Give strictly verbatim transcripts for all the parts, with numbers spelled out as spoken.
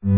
An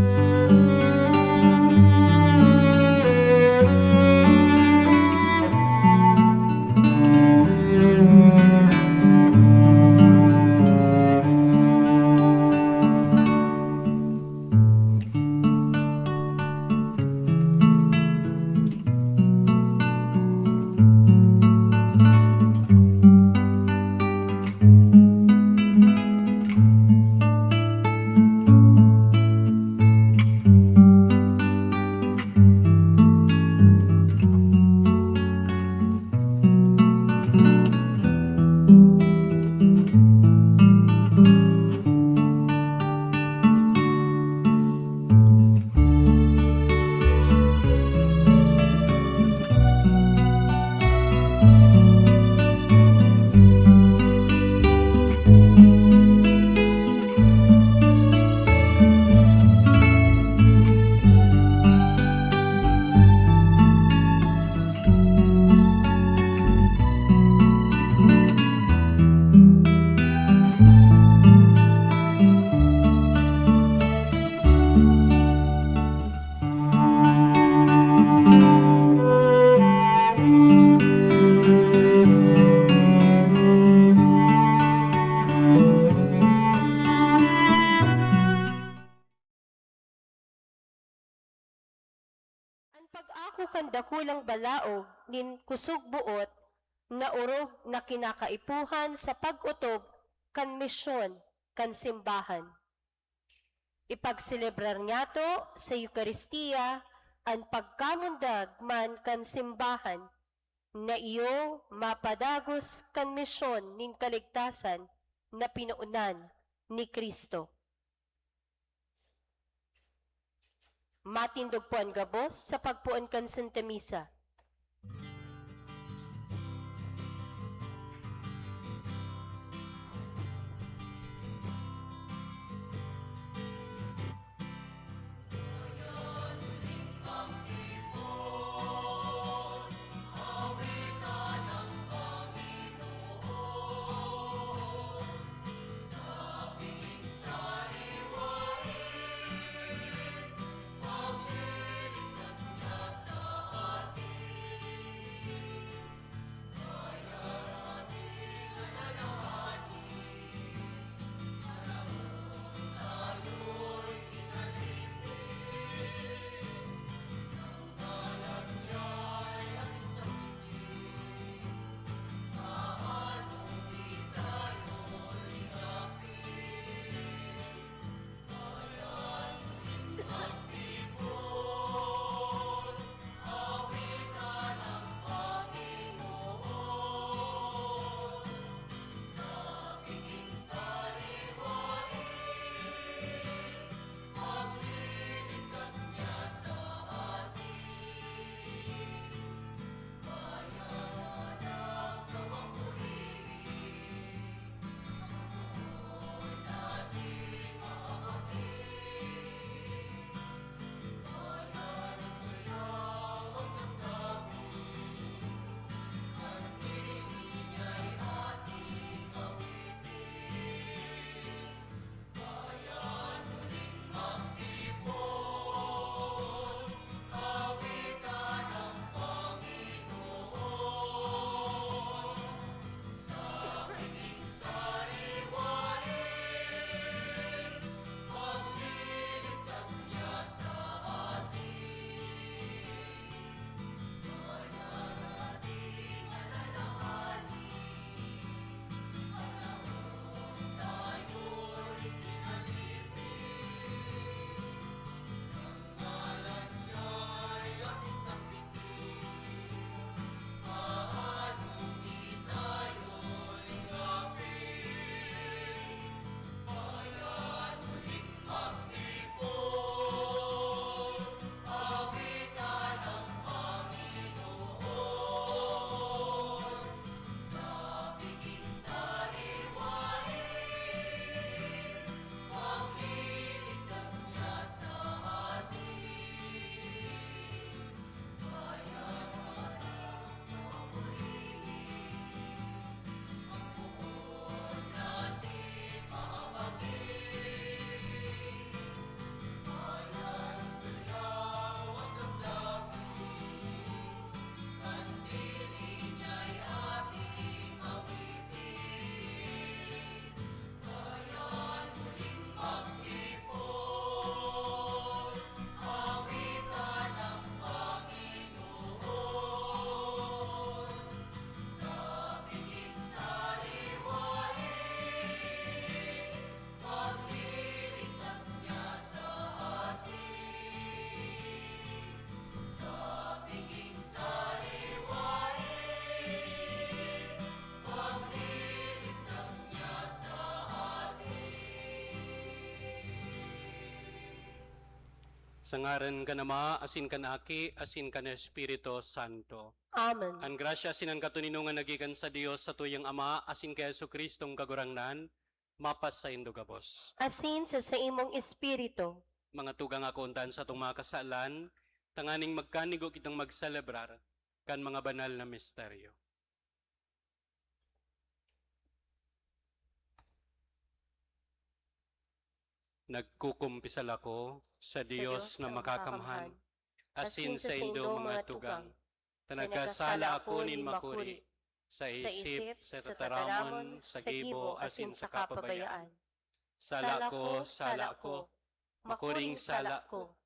pag-ako kan dakulang balaog nin kusog-boot na orog na kinakaipuhan sa pag-otob kan misyon kan simbahan. Ipagselebrar niyato sa Eukaristia an pagkamundag man kan simbahan na iyo mapadagos kan misyon nin kaligtasan na pinonan ni Cristo. Matindog po an gabos sa pagpoon kan Santa Misa. Sa ngaran kan Ama, asin kan Aki, asin kan Espiritu Santo. Amen. An grasya asin an katoninongan nagikan sa Dios, sa tuyang Ama, asin ki Jesu-Cristong Kagurangnan, mapasaindo gabos. Asin sa saimong espiritu. Mga tugang, ako undan sa atong mga kasalan, tanganing magkanigo kitang magselebrar kan mga banal na misteryo. Nagkukumpisal ako sa Dios na makakamhan, asin saindo mga tugang, ta nagkasala ako nin makuri, sa isip, sa tataramon, sa gibo, asin sa kapabayaan. Sala ko, sala ko, makuring sala ko.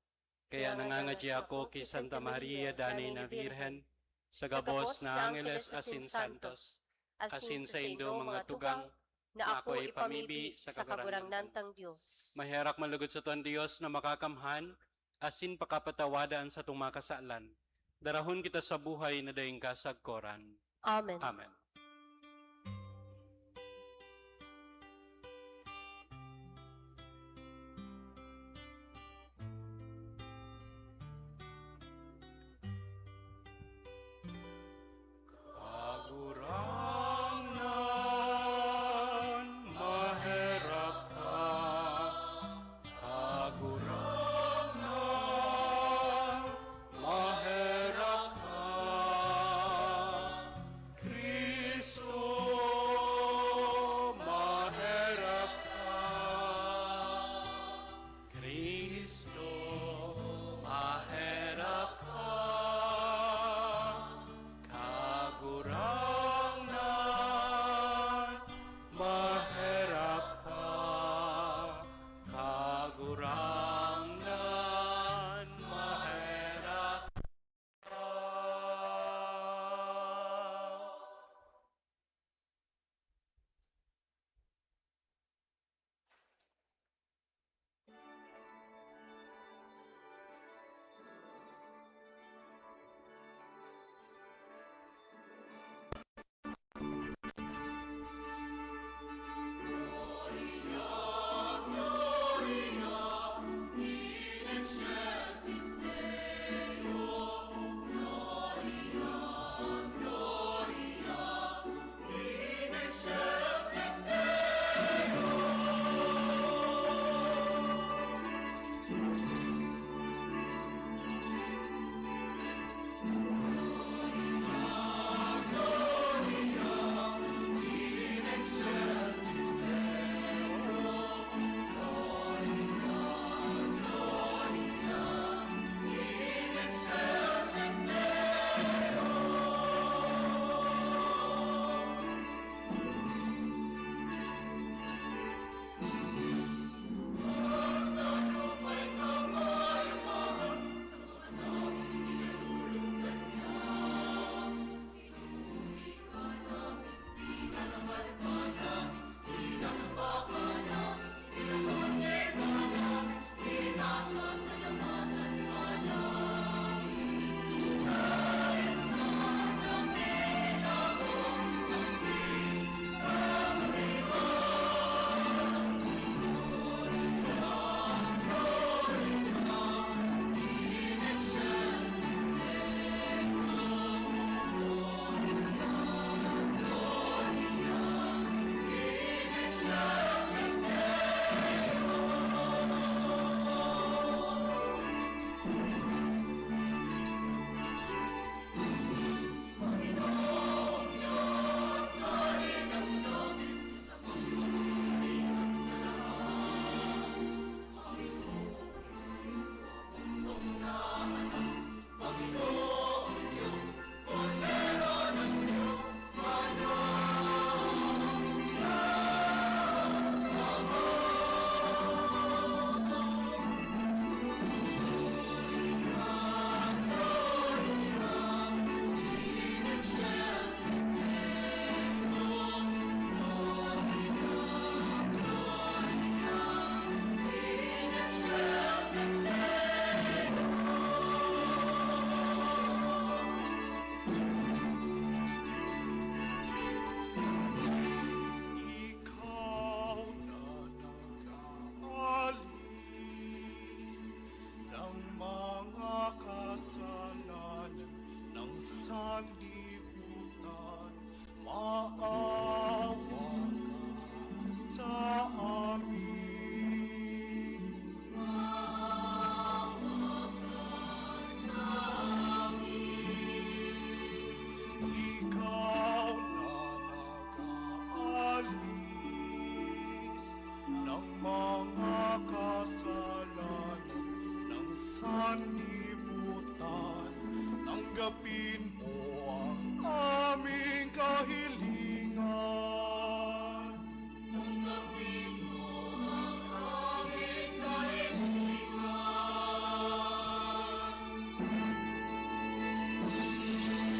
Kaya nangangadya ako ki Santa Maria, danay na Birhen, sa gabos na angeles asin santos, asin saindo mga tugang, na ako ipamibi sa Kagurangnan tang Dios. Maherak man logod sato an Dios na makakamhan, asin pakapatawada an satong mga kasalan. Darahon kita sa buhay na daing kasagkoran. Amen. Amen. Kagurangnan, maherak ka. Kagurangnan, maherak ka. Tanggapin mo ang aming kahilingan. Tanggapin mo ang aming kahilingan.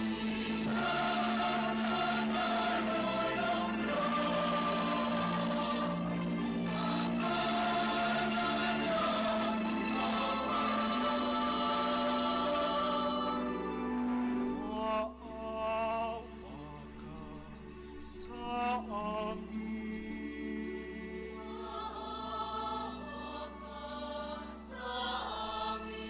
Maawa ka sa amin. Maawa ka sa amin.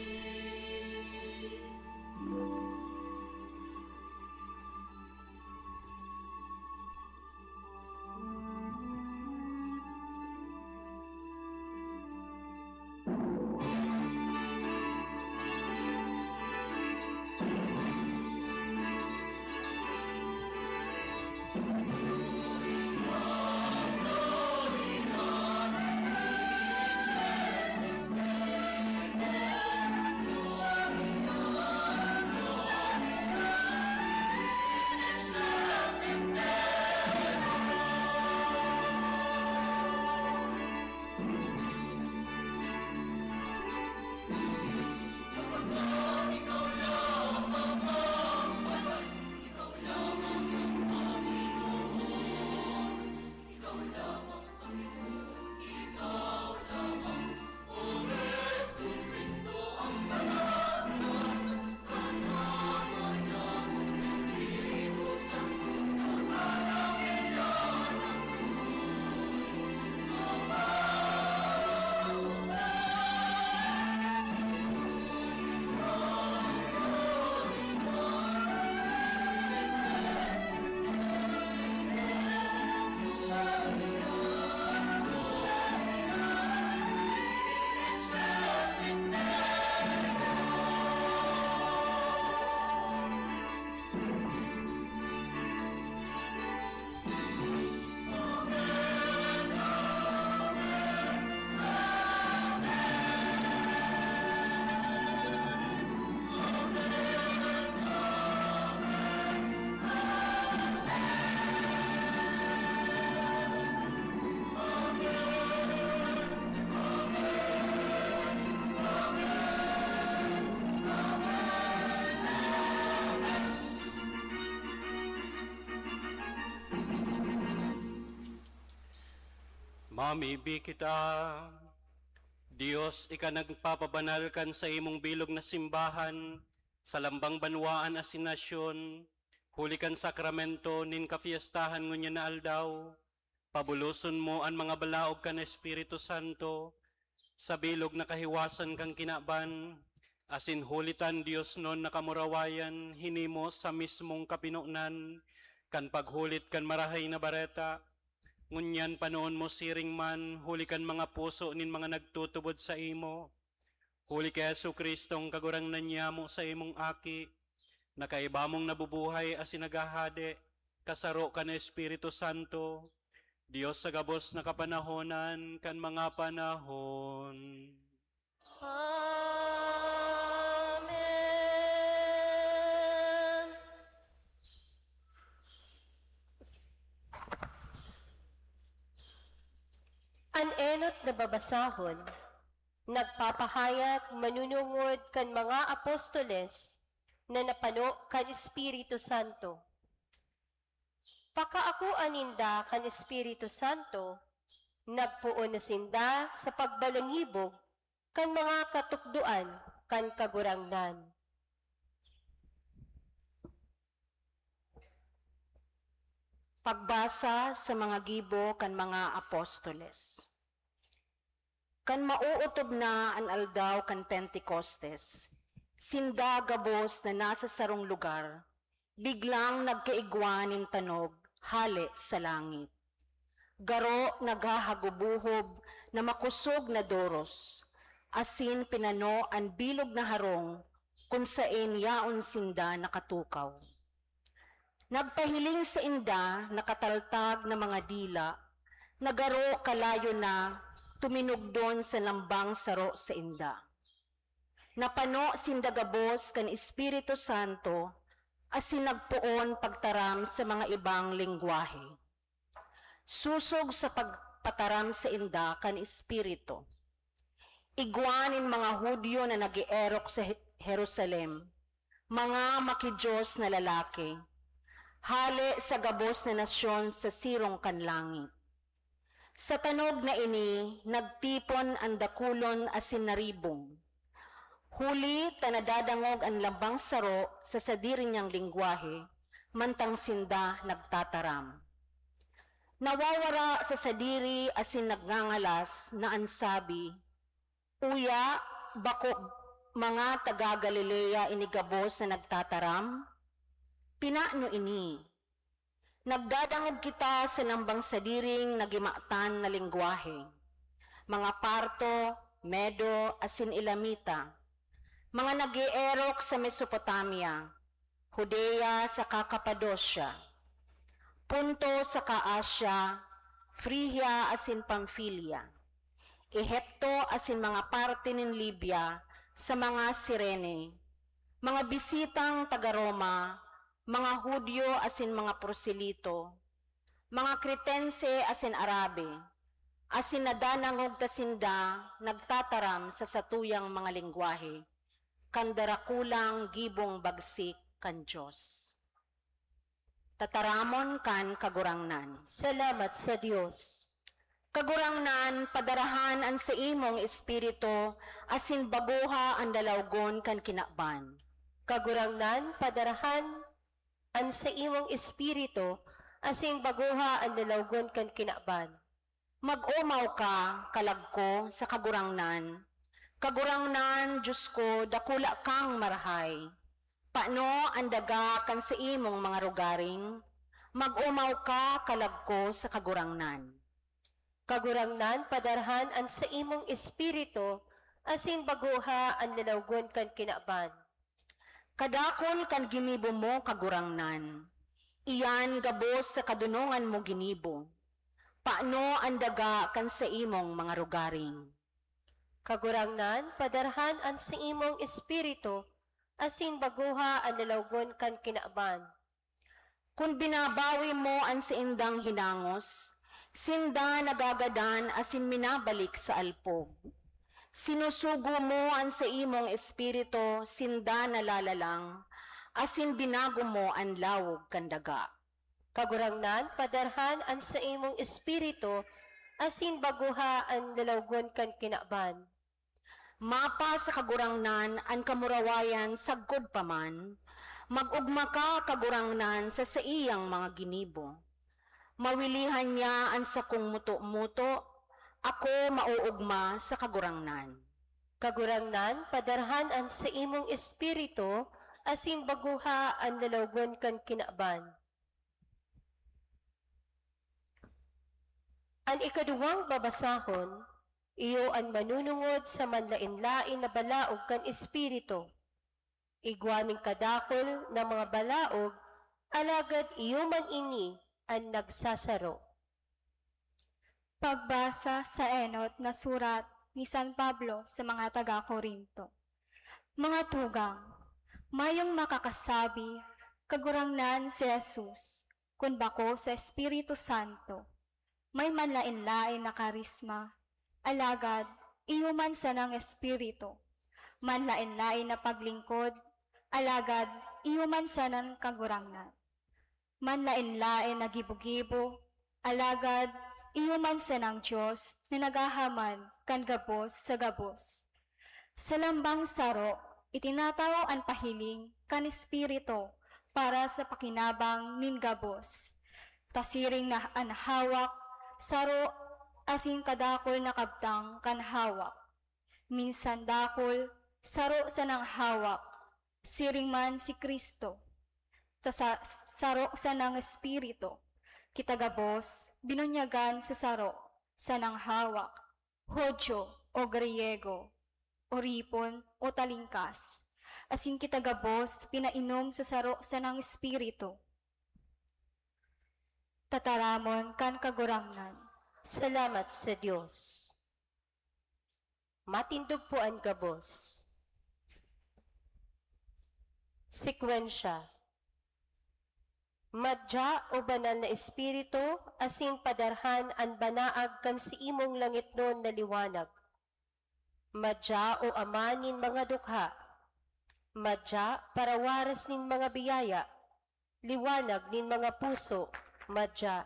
Mamibi kita. Dios, ika nagpapabanal kan saimong bilog na simbahan sa lambang banwaan asin nasyon, huli kan sakramento nin kafiestahan ngunyan na aldaw, pabuloson mo an mga balaog kan Espiritu Santo, sa bilog na kahiwasan kan kinaban, asin huli ta an diosnon na kamurawayan hinimo sa mismong kapinonan kan paghulit kan Marahay na Bareta. Ngunyan panoon mo siring man huli kan mga puso nin mga nagtutubod saimo. Huli ki Jesu-Cristong Kagurangnan niyamo, saimong Aki, na kaiba mong nabubuhay asin naghahade, kasaro kan Espiritu Santo, Dios sa gabos na kapanahonan kan mga panahon. Amen. An enot na babasahon, nagpapahayag manunungod kan mga apostoles na napano kan Espiritu Santo. Pakaakoan ninda kan Espiritu Santo, nagpoon na sinda sa pagbalangibog kan mga katukdoan kan Kagurangnan. Pagbasa sa mga gibo kan mga apostoles. Kan maootob na an aldaw kan Pentecostes, sinda gabos na nasa sarong lugar, biglang nagkaigwa nin tanog hale sa langit. Garo naghahagubohob na makosog na doros, asin pinano an bilog na harong kun saen yaon sinda nakatukaw. Nagpahiling sainda nakataltag na mga dila na garo kalayo na tuminugdon sa lambang saro sainda. Napano sinda gabos kan Espiritu Santo asin nagpoon pagtaram sa mga ibang lengwahe. Sosog sa pagpataram sainda kan Espiritu, igwa nin mga Judio na nag-eerok sa He-, Jerusalem, mga maki-Dios na lalaki, hale sa gabos na nasyon sa sirong kan langit. Sa tanog na ini, nagtipon an dakulon asin naribong. Huli ta nadadangog an lambang saro sa sadiri niyang lengwahe, mantang sinda nagtataram. Nawawara sa sadiri asin nagngangalas na an sabi, "Uya, bako mga taga Galilea ini gabos na nagtataram? Pinano ini? Nagdadangog kita sa lambang sadiring nagimatan na lengwahe, mga Parto, Medo, asin Elamita, mga nag-eerok sa Mesopotamia, Judea saka Capadocia, Ponto saka Asia, Frigia asin Pamphylia, Ehipto asin mga parte nin Libya sa mga Cirene, mga bisitang taga Roma, mga Judio asin mga proselito, mga Cretense asin Arabe, asin nadanangog ta sinda nagtataram sa satuyang mga lengwahe, kan darakulang gibong bagsik kan Dios." Tataramon kan Kagurangnan. Salamat sa Dios. Kagurangnan, padarahan an saimong Espiritu, asin bagoha an lalawgon kan kinaban. Kagurangnan, padarahan an saimong Espiritu, asin bagoha an lalawgon kan kinaban. Mag-omaw ka, kalag ko, sa Kagurangnan. Kagurangnan, Dios ko, dakula kang marahay. Pano an daga kan saimong mga rogaring? Mag-omaw ka, kalag ko, sa Kagurangnan. Kagurangnan, padarahan an saimong Espiritu, asin bagoha an lalawgon kan kinaban. Kadakul kan ginibo mo, Kagurangnan. Iyan gabos sa kadonongan mo ginibo. Pano an daga kan saimong mga rogaring? Kagurangnan, padarahan an saimong Espiritu, asin bagoha an lalawgon kan kinaban. Kun binabawi mo an saindang hinangos, sinda nagagadan asin minabalik sa alpog. Sinusugo mo an saimong Espiritu, sinda nalalalang, asin binago mo an lawog kan daga. Kagurangnan, padarahan an saimong Espiritu, asin bagoha an lalawgon kan kinaban. Mapa sa Kagurangnan an kamurawayan sagkod pa man, mag-ogma ka, Kagurangnan, sa saiyang mga ginibo. Mawilihan niya an sakong muto-muto, ako maoogma sa Kagurangnan. Kagurangnan, padarahan an saimong Espiritu, asin bagoha an lalawgon kan kinaban. An ikaduwang babasahon, iyo an manunungod sa manlaen-laen na balaog kan Espiritu. Igwa nin kadakul na mga balaog, alagad iyo man ini an nagsasaro. Pagbasa sa enot na surat ni San Pablo sa mga taga Corinto. Mga tugang, mayong makakasabi, Kagurangnan si Jesus, kun bako sa Espiritu Santo. May manlaen-laen na karisma, alagad iyo man sanang Espiritu. Manlaen-laen na paglingkod, alagad iyo man sanang Kagurangnan. Manlaen-laen na gibo-gibo, alagad iyo man sanang Dios na naghahamad kan gabos sa gabos. Sa lambang saro, itinatao an pahiling kan Espiritu para sa pakinabang nin gabos. Ta siring na an hawak, saro, asin kadakul na kabtang kan hawak. Minsan dakul, saro sanang hawak, siring man si Cristo. Ta sa saro sanang Espiritu, kita gabos binunyagan sa saro sanang hawak, Judio o Griego, oripon o talingkas, asin kita gabos pinainom sa saro sanang Espiritu. Tataramon kan Kagurangnan. Salamat sa Dios. Matindog po an gabos. Sekwensya. Madya, O Banal na Espiritu, asin padarhan an banaag kan siimong langitnon na liwanag. Madya, O Ama nin mga dukha. Madya, parawaras nin mga biyaya. Liwanag nin mga puso. Madya.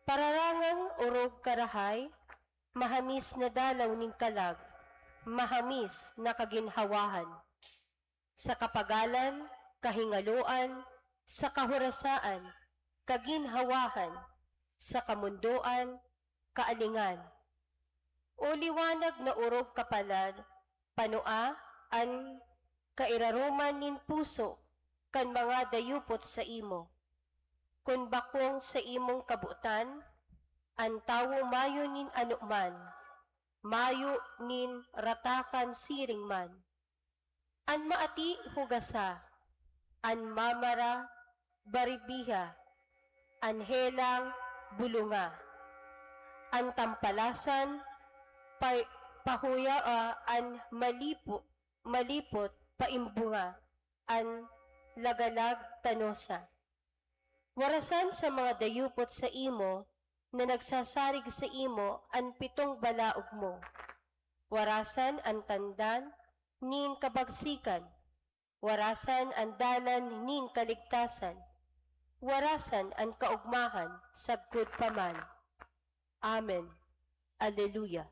Pararangang orog karahay, mahamis na dalaw nin kalag, mahamis na kaginhawahan. Sa kapagalan, kahingaloan, sa kahorasaan, kaginhawahan, sa kamundoan, kaalingan. O liwanag na orog kapalad, panua an kairaroman nin puso kan mga dayupot saimo. Kun bakong saimong kabotan, an tawo mayo nin anoman, mayo nin ratakan siring man. An maati, hugasa. An mamara, baribiha. An helang, bulunga. An tampalasan, pa-, pahuyaa. An malipo-, malipot, paimbunga. An lagalag, tanosa. Warasan sa mga dayupot saimo na nagsasarig saimo an pitong balaog mo. Warasan an tandan nin kabagsikan. Warasan an dalan nin kaligtasan. Warasan an kaogmahan sagkod pa man. Amen. Aleluya.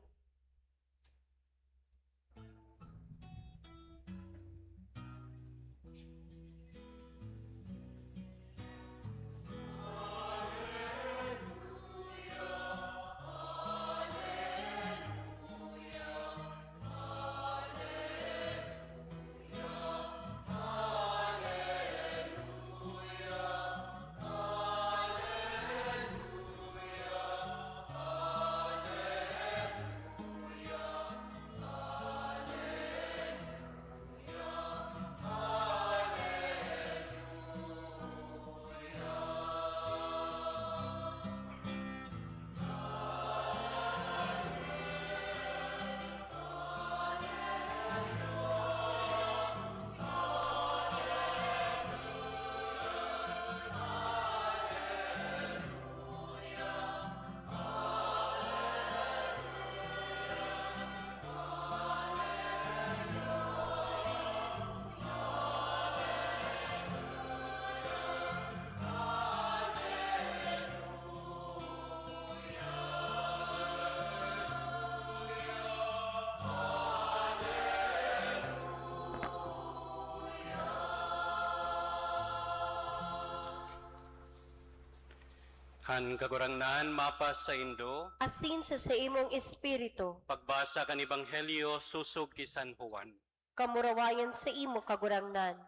An Kagurangnan mapasaindo. Asin sa saimong espiritu. Pagbasa kan Ebanghelyo sosog ki San Juan. Kamurawayan saimo, Kagurangnan.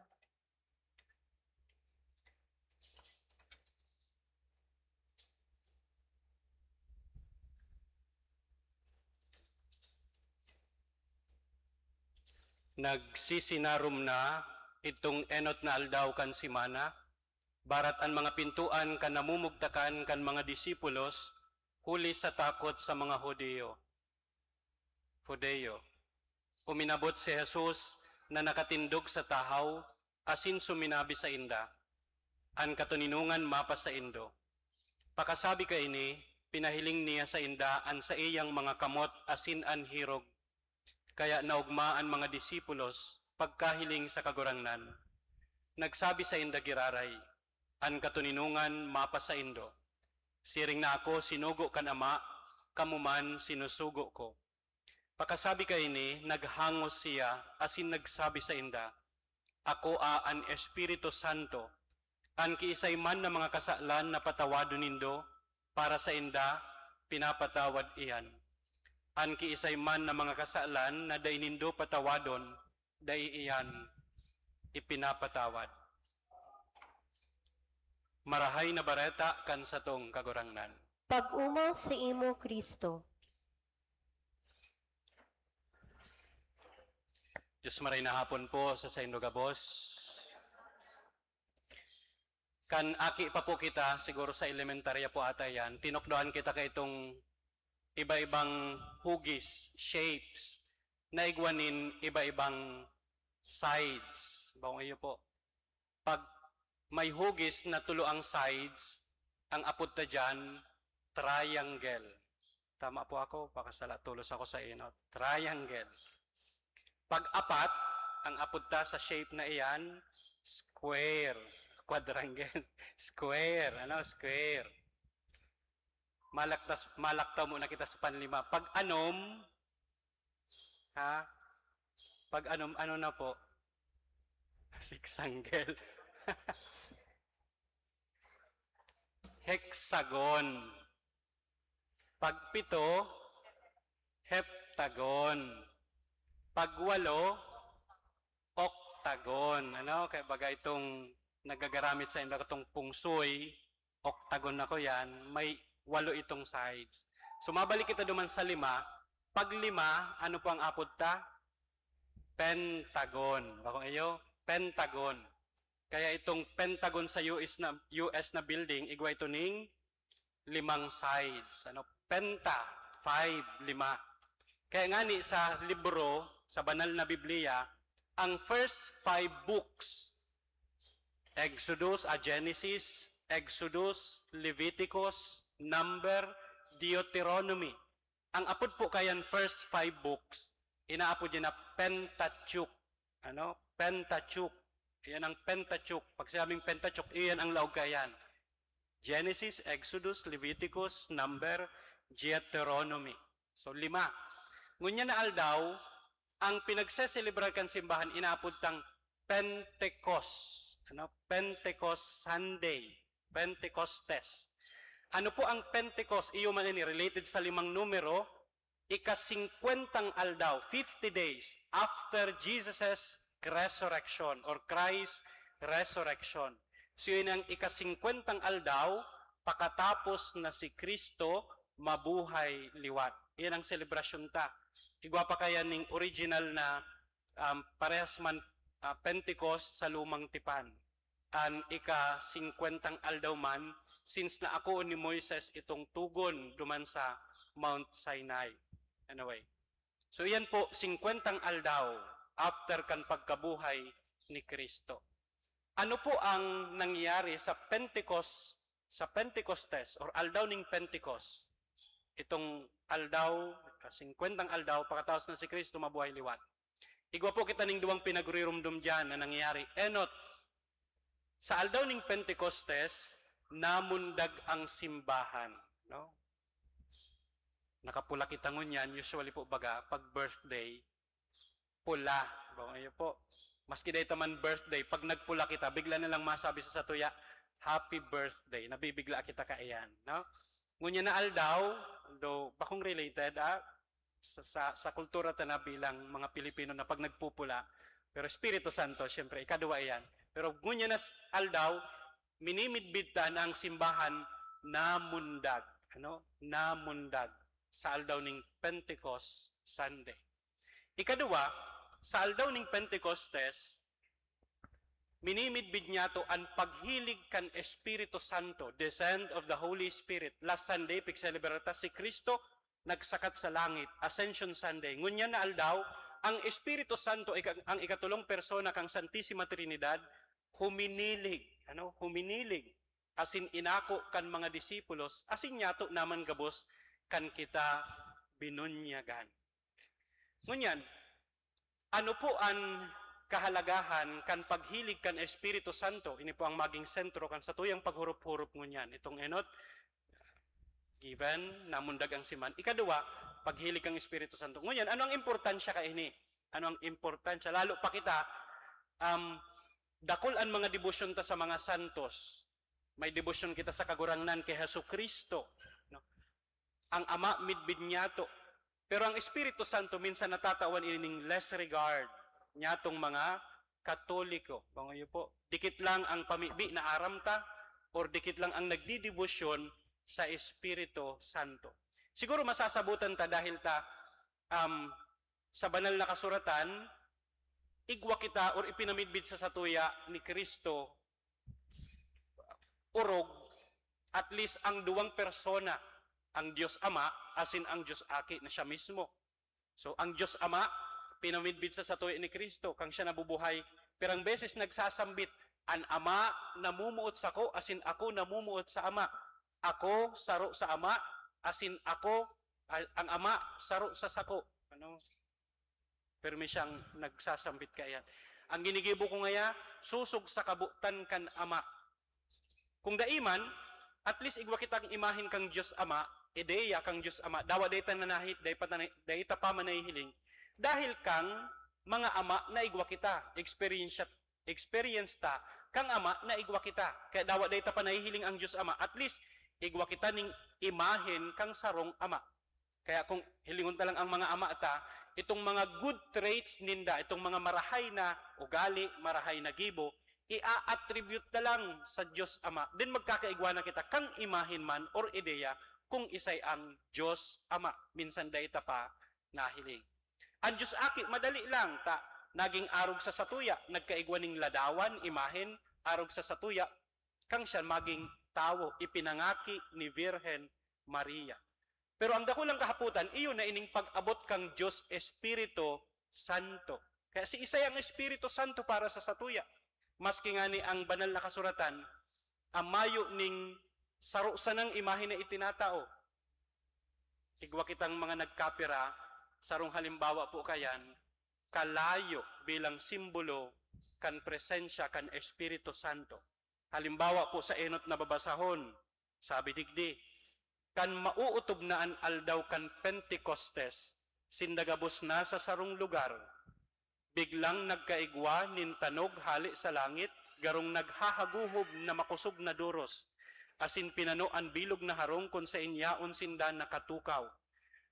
Nagsisinarom na itong enot na aldaw kan semana, barat an mga pintoan kan namumugtakan kan mga disipulos huli sa takot sa mga Judio. Judeo. Uminabot si Jesus na nakatindog sa tahaw asin suminabi sainda, "An katoninongan mapasaindo." Pakasabi kaini, pinahiling niya sainda an saiyang mga kamot asin an hirog. Kaya naogma an mga disipulos pagkahiling sa Kagurangnan. Nagsabi sainda giraray, "An katoninongan mapasaindo. Siring na ako sinugo kan Ama, kamo man sinusugo ko." Pakasabi kaini, naghangos siya asin nagsabi sainda, "Akoa an Espiritu Santo. An kiisay man na mga kasalan na patawadon nindo, para sainda, pinapatawad iyan. An kiisay man na mga kasalan na dai nindo patawadon, dai iyan ipinapatawad." Marahay na Bareta kan satong Kagurangnan. Pag-omaw saimo, Cristo. Diyos maray na hapon po sa saindo gabos. Kan aki pa po kita, siguro sa elementarya po ata yan, tinukdoan kita kaitong iba-ibang hugis, shapes, na igwa nin iba-ibang sides. Bawang iyo po. Pag may hugis na tulo ang sides, ang apod ta diyan, triangle. Tama po ako, pakasala tulos ako sa inot. Triangle. Pag apat, ang apod ta sa shape na iyan, square. Quadrangle. Square. Ano? Square. Malaktas, malaktaw muna kita sa panlima. Pag anom, ha? Pag anom, ano na po? Sexangle. Hexagon. Pag pito, heptagon. Pag walo, octagon. Ano? Kaya bagay itong nagagaramit sa inyo, itong pungsoy, octagon ako yan, may walo itong sides. So, mabalik kita duman sa lima. Pag lima, ano po ang apod ta? Pentagon. Bakong iyo? Pentagon. Kaya itong pentagon sa U S na, U S na building, igwa ito ning limang sides. Ano? Penta, five, lima. Kaya nga ni sa libro, sa banal na Biblia, ang first five books, Exodus, ah, Genesis, Exodus, Leviticus, Number, Deuteronomy. Ang apod po kayan first five books, inaapod niya na Pentateuch. Ano? Pentateuch. Iyan ang Pentateuch. Pag sinabing Pentateuch, iyan ang laog kayan. Genesis, Exodus, Leviticus, Number, Deuteronomy. So, lima. Ngunyan na aldaw, ang pinagseselebrar kan simbahan, inaapod tang Pentecost. Ano? Pentecost Sunday. Pentecostes. Ano po ang Pentecost? Iyo man ini, related sa limang numero, ika-singkwentang aldaw, fifty days after Jesus' resurrection or Christ's resurrection. So, yun ang ika-singkwentang aldaw pakatapos na si Kristo mabuhay liwat. Yan ang selebrasyon ta. Igwa pa kaya ning original na, um, parehas man, ah, Pentecost sa Lumang Tipan. An ika-singkwentang aldaw man since naakoon ni Moises itong tugon duman sa Mount Sinai. Anyway. So, yan po, singkwentang aldaw after kan pagkabuhay ni Kristo. Ano po ang nangyari sa Pentecost, sa Pentecostes or aldaw ning Pentecost? Itong aldaw, ah, singkwentang aldaw, pakataos na si Kristo mabuhay liwat. Igwa po kita ning duwang pinagrirumdom diyan na nangyari. Enot, sa aldaw ning Pentecostes, namundag ang simbahan, no? Nakapula kita ngunyan, usually po baga, pag birthday, pula. Bawang iyo po. Maski dahil taman birthday, pag nagpula kita, bigla na lang masabi sa satuya, "Happy birthday." Nabibigla kita kaiyan, no? Ngunyan na aldaw, though bakong related, ah, sa, sa, sa kultura ta na bilang mga Pilipino na pag nagpupula, pero Espiritu Santo, siyempre, ikadwa iyan. Pero ngunyan na s-, aldaw, minimidbid ta na ang simbahan namundag. Ano? Namundag sa aldaw ning Pentecost Sunday. Ikadwa, sa aldaw ning Pentecostes, minimidbid niyato an paghilig kan Espiritu Santo, descent of the Holy Spirit. Last Sunday, pigselebrar ta si Kristo nagsakat sa langit, Ascension Sunday. Ngunyan na aldaw, ang Espiritu Santo, ika-, ang ikatulong persona kan Santisima Trinidad, huminilig, ano, huminilig, asin inako kan mga disipulos, asin nyato naman gabos kan kita binunyagan. Ngunyan, ano po an kahalagahan kan paghilig kan Espiritu Santo? Ini po ang maging sentro kan satuyang paghurup-hurup ngunyan. Itong enot, given, namundag ang siman. Ikadwa, paghilig kan Espiritu Santo. Ngunyan, ano ang importansya kaini? Ano ang importansya? Lalo pa kita, um, dakul an mga debosyon ta sa mga santos. May debosyon kita sa Kagurangnan, ki Jesu-Cristo, no? Ang Ama midbid niyato. Pero ang Espiritu Santo minsan natatawan ini ning less regard niyatong mga Katoliko. Bango niyo po, dikit lang ang pamibi na aram ta or dikit lang ang nagdidebosyon sa Espiritu Santo. Siguro masasabutan ta dahil ta, um, sa Banal na Kasuratan, igwa kita or ipinamidbid sa satuya ni Cristo orog, at least ang duwang persona, ang Diyos Ama asin ang Diyos Aki na siya mismo. So, ang Diyos Ama, pinamidbid sa satuya ni Cristo, kang siya nabubuhay, Pirang beses nagsasambit, "An Ama namumuot sako, asin ako namumuot sa Ama. Ako saro sa Ama, asin ako, a-, ang Ama saro sa sako." Ano? Pirmi siyang nagsasambit kaiyan. Ang ginigibo ko ngaya, sosog sa kabotan kan Ama. Kung dai man, at least igwa kitang imahen kan Dios Ama, ideya kan Dios Ama. Dawa dai ta nanahi-, dai pa ta na-, dai ta pa manahihiling. Dahil kan mga ama na igwa kita, experience, experience ta, kan Ama na igwa kita. Kaya dawa dai ta pa nahihiling ang Dios Ama, at least igwa kita ning imahen kan sarong Ama. Kaya kung hilingon ta lang ang mga ama ta, itong mga good traits ninda, itong mga marahay na ugali, marahay na gibo, i-attribute na lang sa Dios Ama. Then magkakaigwa na kita kan imahen man or ideya kung isay ang Dios Ama. Minsan dai ta pa nahiling. Ang Dios Aki, madali lang, ta naging arog sa satuya, nagkaigwa ning ladawan, imahen, arog sa satuya, kang siya maging tawo, ipinangaki ni Virgen Maria. Pero ang dakulang kahapotan, iyo na ining pag-abot kang Dios Espiritu Santo. Kaya si isay ang Espiritu Santo para sa satuya. Maski ngani ang Banal na Kasuratan, ang mayo ning saro sanang imahe na itinatao. Igwa kitang mga nagkapira, sarong halimbawa po kayan, kalayo bilang simbolo kan presensya kan Espiritu Santo. Halimbawa po sa enot na babasahon, sabi digdi, "Kan mauutob na an aldaw kan Pentecostes, sinda gabos na sa sarong lugar. Biglang nagkaigwa nin tanog hale sa langit, garong naghahaguhob na makosog na doros, asin pinano an bilog na harong kun saen yaon sinda nakatukaw.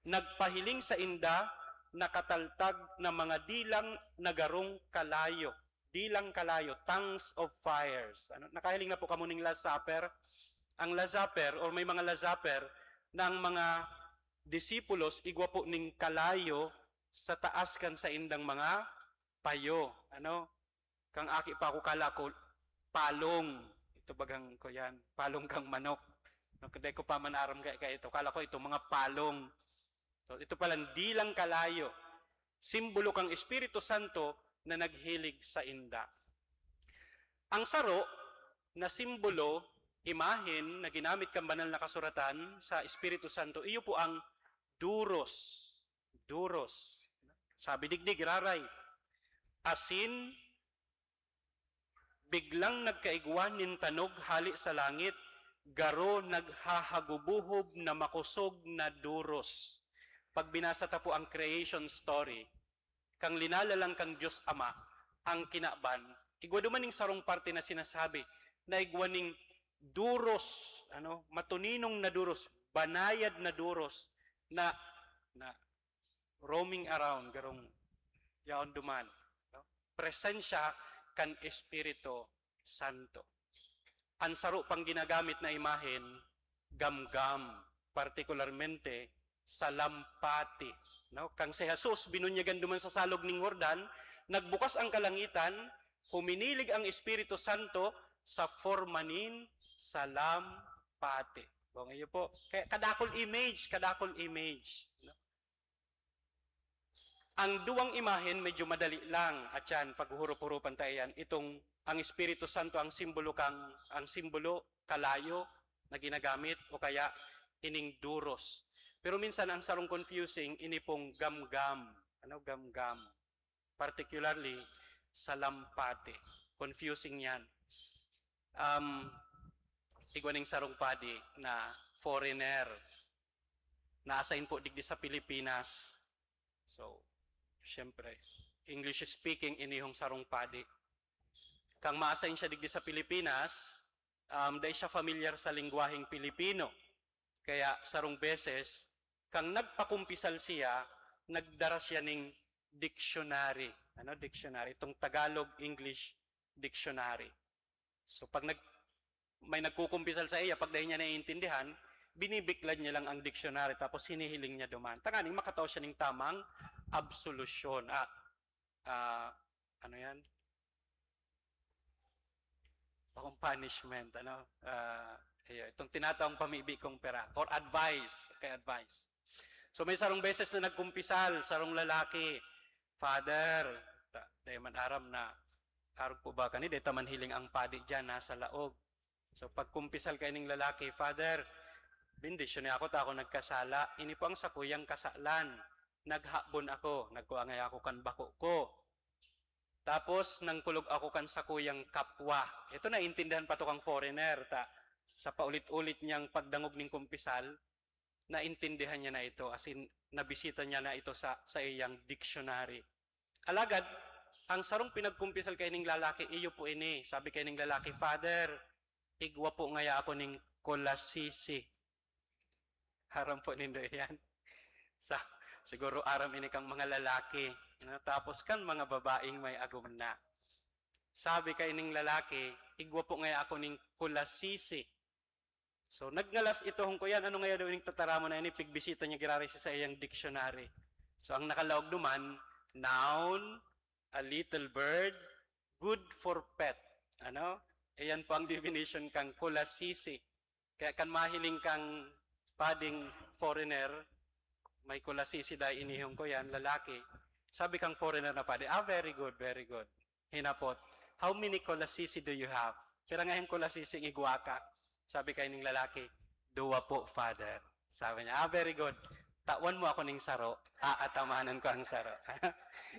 Nagpahiling sainda nakataltag na mga dilang na garong kalayo." Dilang kalayo, tongues of fires. Ano, nakahiling na po kamo ning Last Supper? Ang Last Supper, or may mga Last Supper, na ang mga disipulos, igwa po ning kalayo sa taas kan saindang mga payo. Ano? Kang aki pa ako, kala ko, palong. Ito bagang ko yan. Palong kang manok. No, dai ko pa man aram kaya, kaya ito. Kala ko ito, mga palong. So, ito palang dilang kalayo. Simbolo kang Espiritu Santo na naghilig sainda. Ang saro na simbolo, imahen na ginamit kan Banal na Kasuratan sa Espiritu Santo, iyo po ang duros. Duros. Sabi digdi, giraray. Asin, biglang nagkaigwa nin tanog hale sa langit, garo naghahagubohob na makosog na duros. Pag binasa ta po ang creation story, kang linalalang kang Dios Ama, ang kinaban, igwa duman ning sarong parte na sinasabi, na igwa ning duros, ano, matuninong na duros, banayad na duros, na, na roaming around, garong yaon duman, no? Presensya kan Espiritu Santo. An saro pang ginagamit na imahen, gamgam, partikularmente, salampati, no? Kang si Jesus, binunyagan duman sa salog ning Jordan, nagbukas ang kalangitan, huminilig ang Espiritu Santo sa forma nin salampati. Bong iyo po. Kaya kadakol image, kadakol image, no? Ang duwang imahen medyo madali lang, at yan, paghuhurup-hurupan ta iyan. Itong, ang Espiritu Santo, ang simbolo kang, ang simbolo, kalayo, na ginagamit, o kaya ining duros. Pero minsan, ang sarong confusing, ini pong gamgam. Ano, gamgam? Particularly, salampati. Confusing yan. Um, igwa ning sarong padi na foreigner. Na-assign po digdi sa Pilipinas. So, siyempre, English speaking, inihong sarong padi. Kang ma-assign siya digdi sa Pilipinas, um, dai siya familiar sa lengguwaheng Pilipino. Kaya sarong beses, kang nagpakumpisal siya, nagdara siya ning dictionary. Ano, dictionary? Itong Tagalog-English dictionary. So, pag nag-, may nagkukumpisal sa iya, pag dai niya naiintindihan, binibiklad niya lang ang dictionary, tapos hinihiling niya duman. Tanganing makatao siya ning tamang absolusyon. Ah, ah, ano yan? Bakong punishment, ano? Ah, iyo, itong tinatawang pamibi kong pera, or advice, kay advice. So, may sarong beses na nagkumpisal, sarong lalaki, "Father," ta-, dai man aram na Arog po ba kani, dai ta man hiling ang padi diyan, nasa laog. So, pagkumpisal kaining lalaki, "Father, bendisyon niya ako ta ako nagkasala. Ini po ang sakuyang kasalan. Naghabon ako, nagkua ngaya ako kan bako ko. Tapos, nangkulog ako kan sakuyang kapwa." Ito naintindihan pa to kang foreigner, ta sa paulit-ulit niyang pagdangog ning kumpisal, naintindihan niya na ito, as in, nabisita niya na ito sa, sa iyang dictionary. Alagad, ang sarong pinagkumpisal kaining lalaki, iyo po ini. Sabi kaining lalaki, "Father, igwa po ngaya ako ning kulasisi." Aram po nindo iyan. Sa, siguro aram ini kang mga lalaki, no? Tapos kan mga babaeng may agom na. Sabi kaining lalaki, "Igwa po ngaya ako ning kulasisi." So, nagngalas ito, hong kuyan, ano ngaya daw ining tataramon na ini, pigbisita niya giraray sa saiyang dictionary. So, ang nakalaog duman, noun, a little bird, good for pet. Ano? Iyan po ang definition kang kulasisi. Kaya kan mahiling kang pading foreigner, may kulasisi dai ini, hong kuyan, lalaki. Sabi kang foreigner na padi, "Ah, very good, very good." Hinapot, "How many kulasisi do you have?" "Pira ngayang kulasisi ang igwa ka?" Sabi kaining lalaki, "Duwa po, Father." Sabi niya, "Ah, very good. Tawan mo ako ning saro, aatamanan ko ang saro."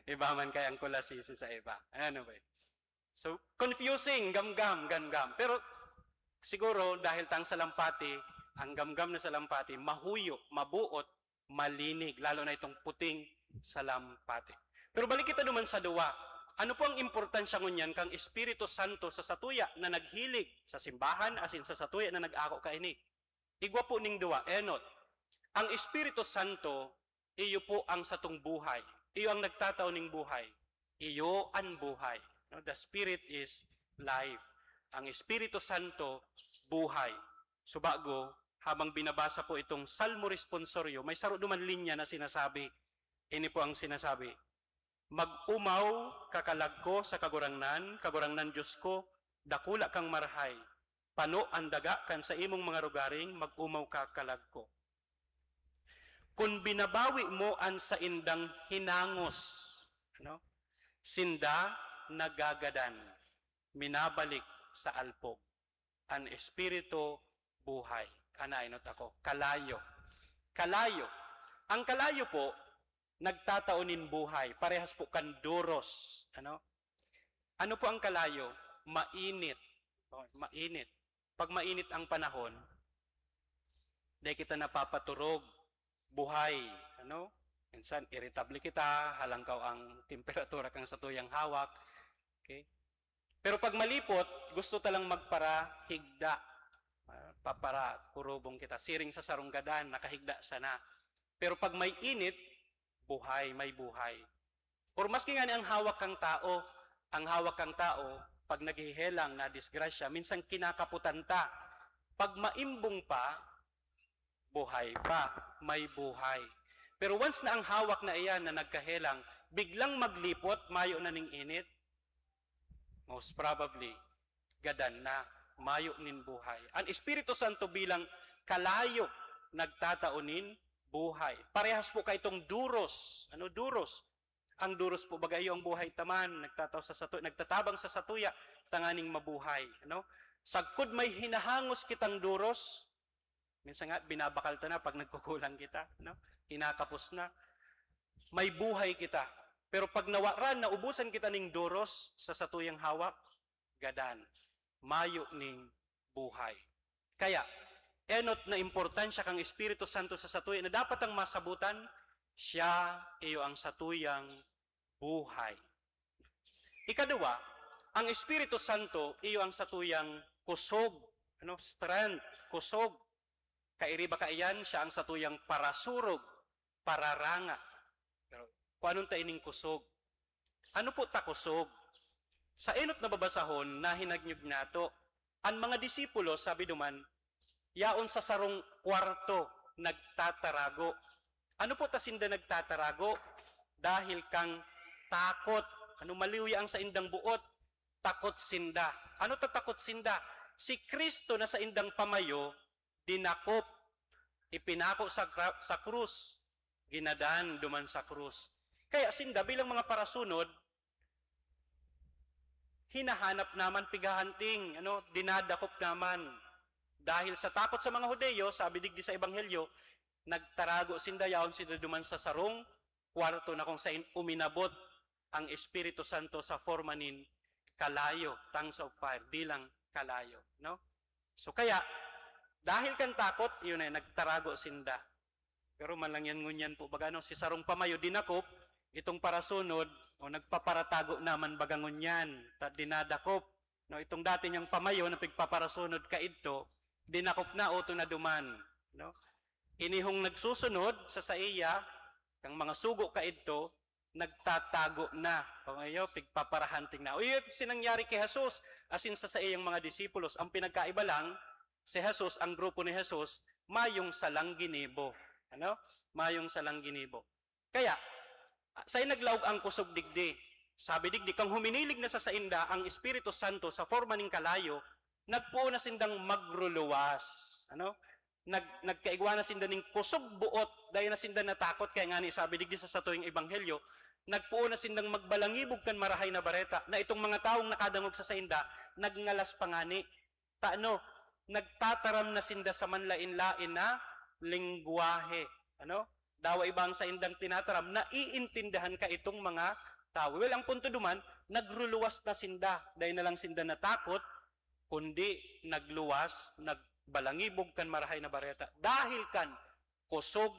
Iba man kaya ang kulasisi sa iba. Ano ba yun? So, confusing, gamgam, gamgam. Pero siguro dahil tang salampati, ang gamgam na salampati, mahuyo, mabuot, malinig, lalo na itong puting salampati. Pero balik kita duman sa duwa. Ano po ang importansya ngunyan kang Espiritu Santo sa satuya na naghilig sa simbahan, asin sa satuya na nag-ako kaini? Igwa po ning duwa, enot. Ang Espiritu Santo, iyo po ang satong buhay. Iyo ang nagtatao ning buhay. Iyo an buhay. No? The Spirit is life. Ang Espiritu Santo, buhay. Subago, habang binabasa po itong Salmo Responsorio, may saro duman linya na sinasabi. Ini po ang sinasabi, "Mag-omaw ka, kalag ko, sa Kagurangnan, Kagurangnan Diyos ko, dakula kang marahay. Pano an daga kan sa imong mga rogaring, mag-omaw ka, kalag ko." Kun binabawi mo an saindang hinangos, ano? Sinda nagagadan, minabalik sa alpog. An Espiritu buhay. Ana, inot ako. Kalayo. Kalayo. Ang kalayo po, nagtatao nin buhay. Parehas po kan duros. Ano? Ano po ang kalayo? Mainit. Oh, mainit. Pag mainit ang panahon, dai kita napapaturog, buhay, ano? Minsan, irritable kita, halangkaw ang temperatura kang satuyang hawak. Okay? Pero pag malipot, gusto ta lang magparahigda. Ah, paparakurubong kita. Siring sa sarong gadan, nakahigda sana. Pero pag may init, buhay, may buhay. Or maski ngani ang hawak kang tao, ang hawak kang tao, pag naghihelang, nadisgrasya, minsan kinakaputan ta. Pag maimbong pa, buhay pa, may buhay. Pero once na ang hawak na iyan na nagkahelang, biglang maglipot, mayo na ning init, most probably, gadan na, mayo nin buhay. Ang Espiritu Santo bilang kalayo, nagtatao nin buhay. Parehas po kaitong duros. Ano, duros? Ang duros po, baga, iyo ang buhay ta man, nagtatao sa satu-, nagtatabang sa satuya, tanganing mabuhay. Ano? Sagkod may hinahangos kitang duros, minsan nga, binabakal ta na pag nagkukulang kita. No? Kinakapos na. May buhay kita. Pero pag nawaran, naubusan kita ning duros sa satuyang hawak, gadan, mayo ning buhay. Kaya, enot na importansya kang Espiritu Santo sa satuya na dapat ang masabutan, siya iyo ang satuyang buhay. Ikaduwa, ang Espiritu Santo iyo ang satuyang kusog, ano, strength, kusog. Kairiba kaiyan, siya ang satuyang parasurog, pararanga. Pero, kuanon ta ining kusog? Ano po ta kusog? Sa enot na babasahon, nahinagyog nato. An mga disipulo, sabi duman, yaon sa sarong kwarto, nagtatarago. Ano po ta sinda nagtatarago? Dahil kang takot. Ano, maliw ya ang saindang buot? Takot sinda. Ano ta takot sinda? Si Cristo na saindang pamayo, dinakop, ipinako sa kra-, sa krus, ginadan duman sa krus. Kaya sinda bilang mga parasunod, hinahanap naman, pighahanting, ano, dinadakop naman. Dahil sa takot sa mga Hudiyo, sabi digdi sa Ebanghelyo, nagtarago sinda, yaon sinda duman sa sarong kwarto na kung sain uminabot ang Espiritu Santo sa forma nin kalayo, tongues of fire, dilang kalayo, no? So kaya, dahil kan takot, yun ay nagtarago sinda. Pero man lang yan ngunyan po, baga ano, si sarong pamayo dinakop, itong parasunod, o nagpaparatago naman baga ngunyan, ta dinadakop. No, itong dati niyang pamayo na pigpaparasunod kaidto, dinakop na, oto na duman, no? Inihong nagsusunod sa saiya, kang mga sugo kaidto, nagtatago na. O ngayon, pigpaparahanting na. O yun, sinangyari kay Jesus, asin sa saiyang mga disipulos. Ang pinagkaiba lang, si Jesus, ang grupo ni Jesus, mayong salang ginibo. Ano? Mayong salang ginibo. Kaya, sa naglaog ang kusog digdi. Sabi digdi, kang huminilig na sa sainda ang Espiritu Santo sa forma ning kalayo, nagpuon na sindang magruluwas. Ano? Nag-, nagkaigwa na sinda ning kusog buot, dahil na sinda natakot, kaya nga ni sabi digdi sa satuyang ebanghelyo, nagpuon na sindang magbalangibog kan Marahay na Bareta, na itong mga tawong nakadangog sa sainda, nagngalas pa ngani. Ta ano, nagtataram na sinda sa manlaen-laen na lengwahe. Ano? Dawa iba ang saindang tinataram, naiintindihan ka itong mga tawo. Well, ang punto duman, nagruluwas na sinda. Dahil na lang sinda natakot, kundi nagluwas, nagbalangibog kan Marahay na Bareta. Dahil kan kusog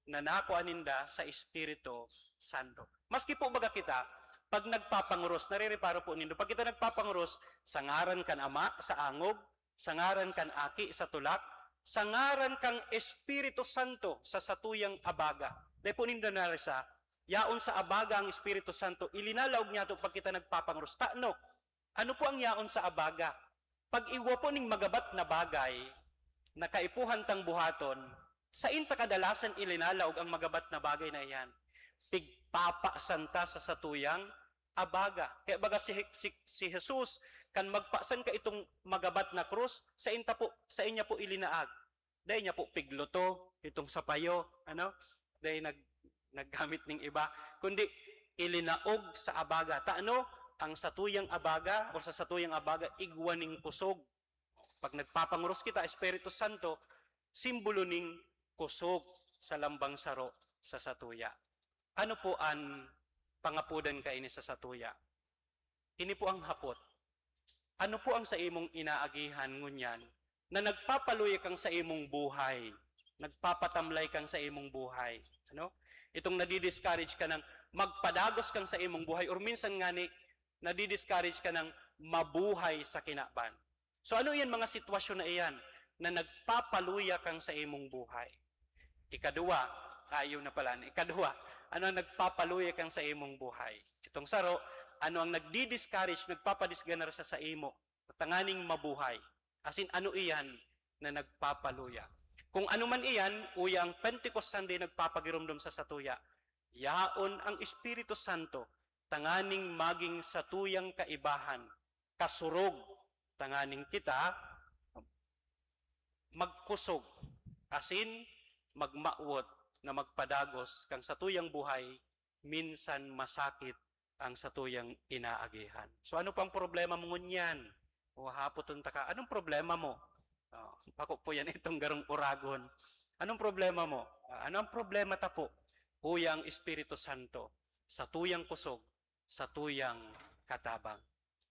na nakua ninda sa Espiritu Santo. Maski po baga kita, pag nagpapanguros, narireparo po nindo, pag kita nagpapanguros, sa ngaran kan Ama, sa angog, sa ngaran kan Aki, sa tulak, sa ngaran kan Espiritu Santo, sa satuyang abaga. Dai po nindo narisa, yaon sa abaga ang Espiritu Santo, ilinalaog niya to pag kita nagpapanguros. Tano, ano po ang yaon sa abaga? Pag-igwa po ning magabat na bagay na kaipuhan tang buhaton, sain ta kadalasan ilinalaog ang magabat na bagay na iyan? Pigpapasan ta sa satuyang abaga. Kaya baga si, si, si Jesus, kan magpasan ka itong magabat na krus, sain ta po, sain niya po ilinaag. Dai niya po pigluto itong sapayo, ano? Dai nag-, naggamit ning iba, kundi ilinaog sa abaga. Ta ano, ang satuyang abaga o sa satuyang abaga, igwa ning kusog. Pag nagpapanguros kita, Espiritu Santo, simbolo ning kusog sa lambang saro sa satuya. Ano po an pangapodan kaini sa satuya? Ini po ang hapot. Ano po ang sa imong inaagihan ngunyan na nagpapaluya kang sa imong buhay, nagpapatamlay kang sa imong buhay? Ano? Itong nadi-discourage ka nang magpadagos kang sa imong buhay, or minsan ngani, nadi-discourage ka nang mabuhay sa kinaban. So, ano iyan mga sitwasyon na iyan na nagpapaluya kang sa imong buhay? Ikaduwa, ah, yun na pala. Ikaduwa, ano ang nagpapaluya kang sa imong buhay? Itong saro, ano ang nagdi-discourage, nagpapadisganar sa, sa imo, tanganing mabuhay? Asin, ano iyan na nagpapaluya? Kung ano man iyan, uya ang Pentecost Sunday nagpapagiromdom sa satuya, yaon ang Espiritu Santo, tanganing maging satuyang kaibahan, kasurog, tanganing kita magkusog, asin magmawot na magpadagos kan satuyang buhay, minsan masakit ang satuyang inaagihan. So, ano pang problema mo ngunyan? O hapoton ta ka, anong problema mo? Oh, bako po yan itong garong uragon. Anong problema mo? Ah, ano ang problema ta po? Uya ang Espiritu Santo, satuyang kusog, satuyang katabang.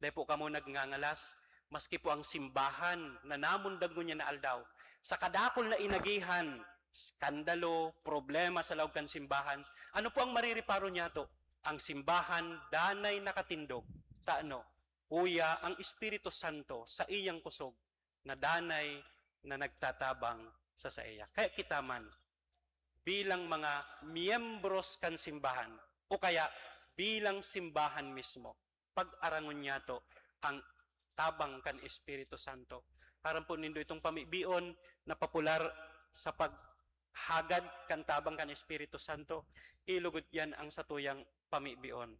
Dai po kamo nagngangalas, maski po ang simbahan na namundag ngunyan na aldaw, sa kadakul na inagihan, skandalo, problema sa laog kan simbahan, ano po ang marireparo niyato? Ang simbahan danay nakatindog. Ta ano? Uya ang Espiritu Santo sa iyang kusog na danay na nagtatabang sa saiya. Kaya kita man, bilang mga miyembros kan simbahan, o kaya bilang simbahan mismo, pag-arangon niyato ang tabang kan Espiritu Santo. Aram po nindo itong pamibion na popular sa paghagad kan tabang kan Espiritu Santo, ilugod yan ang satuyang pamibion.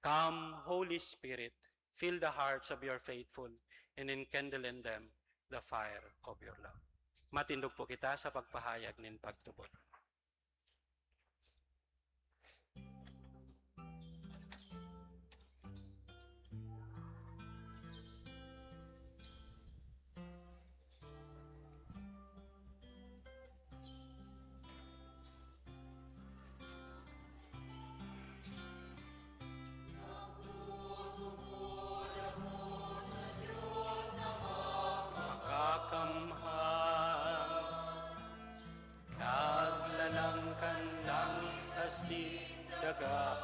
Come, Holy Spirit, fill the hearts of your faithful, and enkindle in them the fire of your love. Matindog po kita sa pagpahayag nin pagtubod. daga.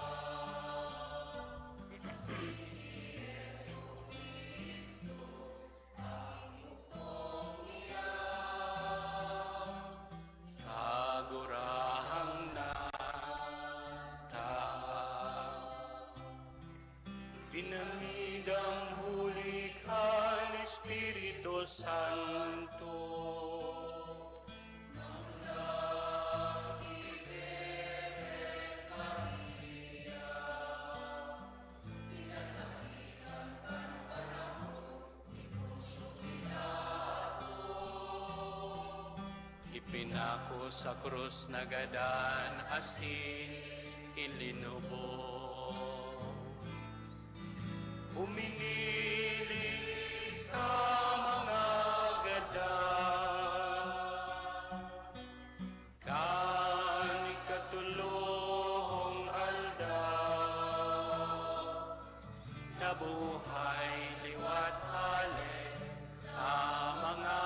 Kagurahang na ta, pinangidam huli kan Espiritu Santo. Ipinako sa krus na gadan asin ilinubos. Huminili sa mga gadan. Kan ikatolong aldaw, nabuhay liwat hale sa mga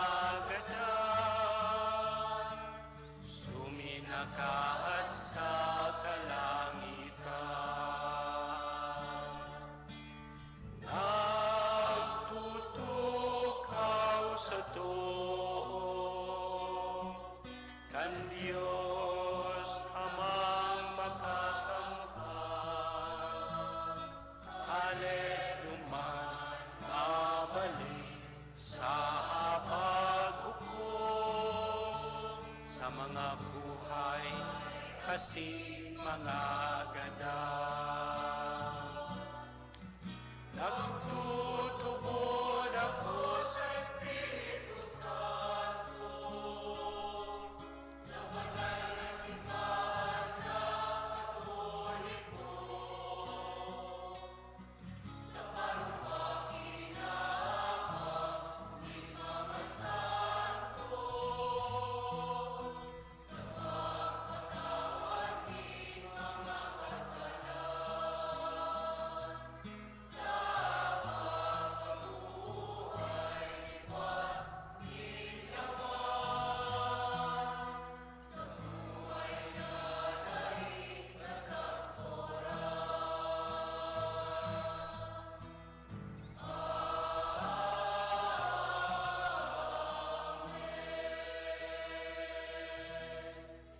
gadan, suminakahan sa kalangitan. Nagtutukaw sa too kan Dios Amang Makakamhan, hale duman mabalik sa paghukom sa mga buhay asin mga gadan. Nagtutubod ako sa Espiritu Santo, sa banal na simbahan na Katoliko, sa parong pagkinaabang nin mga santos, sa pagpatawad nin mga kasalanan, sa pagkabuhay liwat nin laman, sa buhay na dai kasagkoran.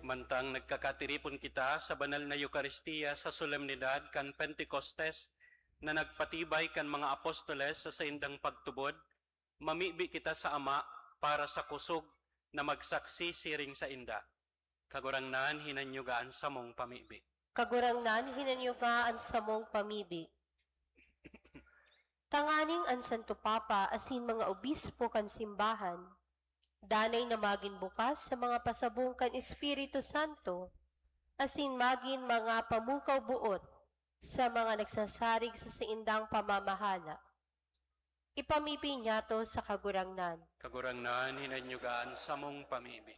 Mantang nagkakatiripon kita sa banal na Eukaristia sa solemnidad kan Pentecostes na nagpatibay kan mga apostoles sa saindang pagtubod, mamibi kita sa Ama para sa kusog na magsaksi siring sainda. Kagurangnan, hinanyuga an samong pamibi. Kagurangnan, hinanyuga an samong pamibi. Tanganing an Santo Papa asin mga obispo kan simbahan, danay na magin bukas sa mga pasabong kan Espiritu Santo, asin magin mga pamukaw-boot sa mga nagsasarig sa saindang pamamahala. Ipamibi niyato sa Kagurangnan. Kagurangnan, hinanyuga an samong pamibi.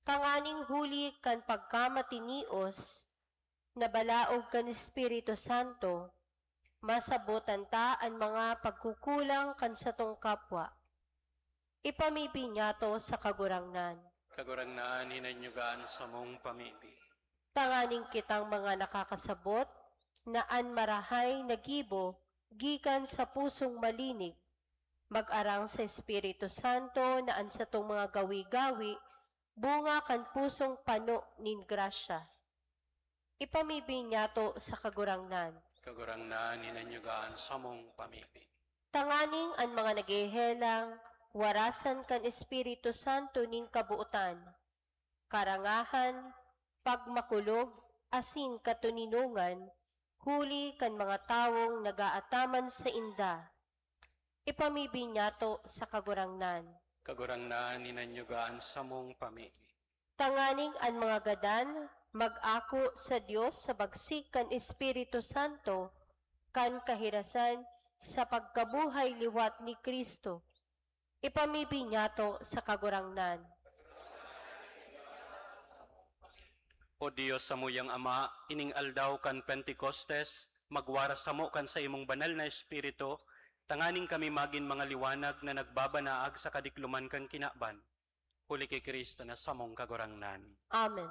Tanganing huli kan pagkamatinios na balaog kan Espiritu Santo, masabotan ta an mga pagkukulang kan satong kapwa. Ipamibi niyato sa Kagurangnan. Kagurangnan, hinanyuga an samong pamibi. Tanganing kitang mga nakakasabot na an marahay na gibo gikan sa pusong malinig, mag-arang sa Espiritu Santo na an satong mga gawi-gawi bunga kan pusong pano nin grasya. Ipamibi niyato sa Kagurangnan. Kagurangnan, hinanyuga an samong pamibi. Tanganing an mga naghehelang warasan kan Espiritu Santo nin kabootan, karangahan, pagmakulog, asin katoninongan, huli kan mga tawong nag-aataman sainda. Ipamibi niyato sa Kagurangnan. Kagurangnan, hinanyuga an samong pamibi. Tanganing an mga gadan mag-ako sa Dios sa bagsik kan Espiritu Santo, kan kahirasan sa pagkabuhay liwat ni Cristo. Ipamibi niyato sa Kagurangnan. O Dios, samuyang Ama, ining aldaw kan Pentecostes, magwara samo kan saimong banal na Espiritu, tanganing kami magin mga liwanag na nagbabanaag sa kadikloman kan kinaban. Huli ki Cristo na samong Kagurangnan. Amen.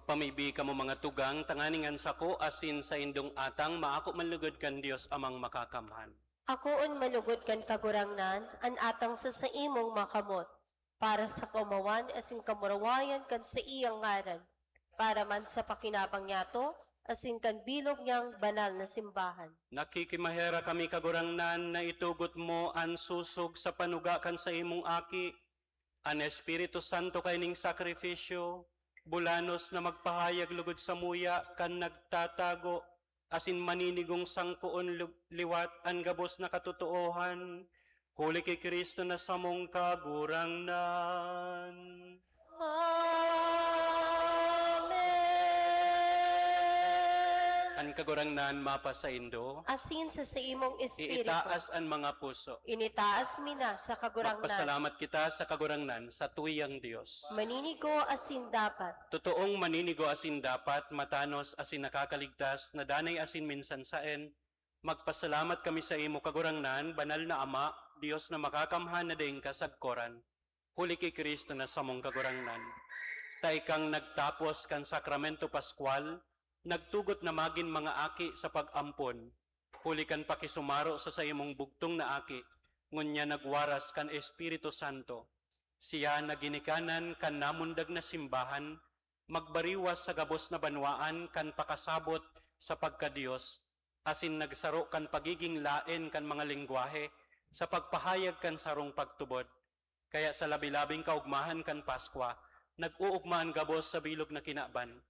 Pamibi kamo, mga tugang, tanganing an sako asin saindong atang maako man lugod kan Dios Amang Makakamhan. Akoon man lugod kan Kagurangnan an atang sa saimong makamot, para sa kaomawan asin kamurawayan kan saiyang ngaran, para man sa pakinabang niyato asin kan bilog niyang banal na simbahan. Nakikimaherak kami, Kagurangnan, na itugot mo an sosog sa panuga kan saimong Aki, an Espiritu Santo kaining sakrifisyo, bulanos na magpahayag lugod samuya kan nagtatago asin maninigong sangkoon lu-, liwat an gabos na katotoohan, huli ki Cristo na samong Kagurangnan. Amen. An Kagurangnan mapasaindo. Asin sa saimong espiritu. Iitaas an mga puso. Initaas mi na sa Kagurangnan. Magpasalamat kita sa Kagurangnan, sa tuyang Dios. Maninigo asin dapat. Totoong maninigo asin dapat, matanos asin nakakaligtas, na danay asin minsan saen, magpasalamat kami saimo, Kagurangnan, Banal na Ama, Dios na makakamhan na daing kasagkoran, huli ki Cristo na samong Kagurangnan. Ta ikang nagtapos kan Sakramento Pascual, nagtugot na magin mga aki sa pag-ampon, huli kan pakisumaro sa saimong bugtong na Aki, ngunyan nagwaras kan Espiritu Santo. Siya na ginikanan kan namundag na simbahan, magbariwas sa gabos na banwaan kan pakasabot sa pagka-Dios, asin nagsaro kan pagiging laen kan mga lengwahe sa pagpahayag kan sarong pagtubod. Kaya sa labi-labing kaogmahan kan Paskwa, nag-oogma an gabos sa bilog na kinaban.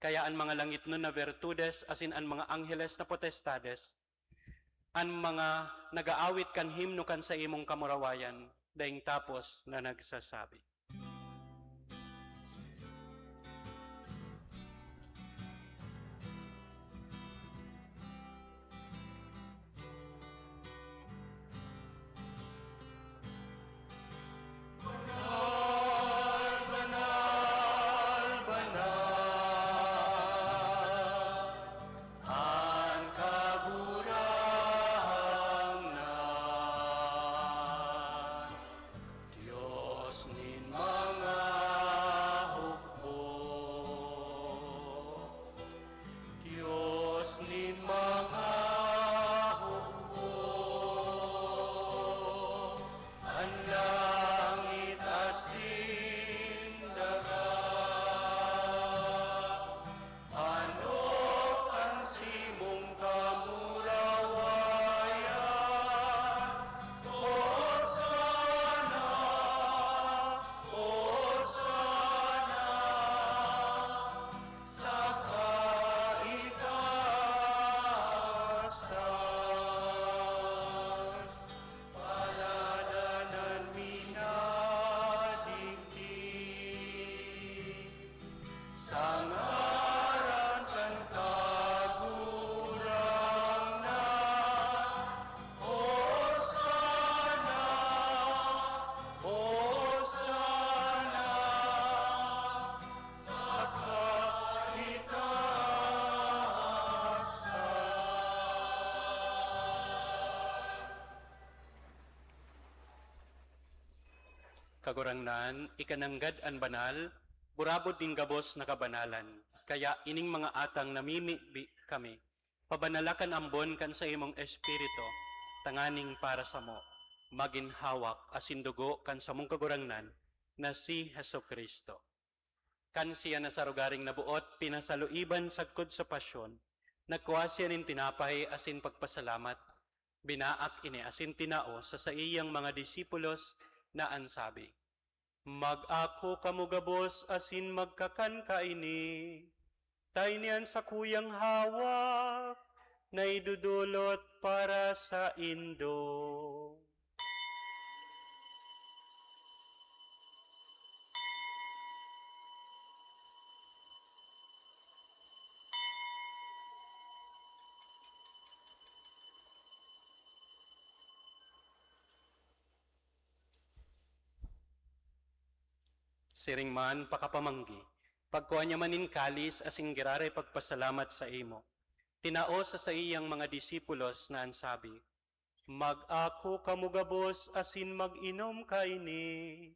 Kaya an mga langitnon na virtudes asin an mga angheles na potestades, an mga nag-aawit kan himno kan saimong kamurawayan, daing tapos na nagsasabi. Banal, banal, banal an Kagurangnan, Dios nin mga hukbo. Dios nin mga hukbo, an langit asin daga, ano an simong kamurawayan? Hosana! Hosana! Sa kaitaasan, paladanan mi na digdi, sa ngaran kan Kagurangnan. Hosana! Hosana! Sa kaitaasan. Kagurangnan, ika nanggad an banal, burabod nin gabos na kabanalan. Kaya ining mga atang namimibi kami, pabanala kan ambon kan saimong Espiritu, tanganing para samo, magin hawak asin dugo kan samong Kagurangnan na si Jesu-Cristo. Kan siya na sa rogaring naboot, pinasaluiban sagkod sa pasyon, nagkua siya nin tinapay asin pagpasalamat, binaak ini asin tinao sa saiyang mga disipulos na an sabi, "Mag-ako kamo gabos asin magkakan kaini, ta ini an sakuyang hawak na idodolot para saindo." Siring man, pakapamanggi, pagkua niya man nin kalis asin giraray pagpasalamat saimo, tinao sa saiyang mga disipulos na an sabi, "Mag-ako kamo gabos asin mag-inom kaini,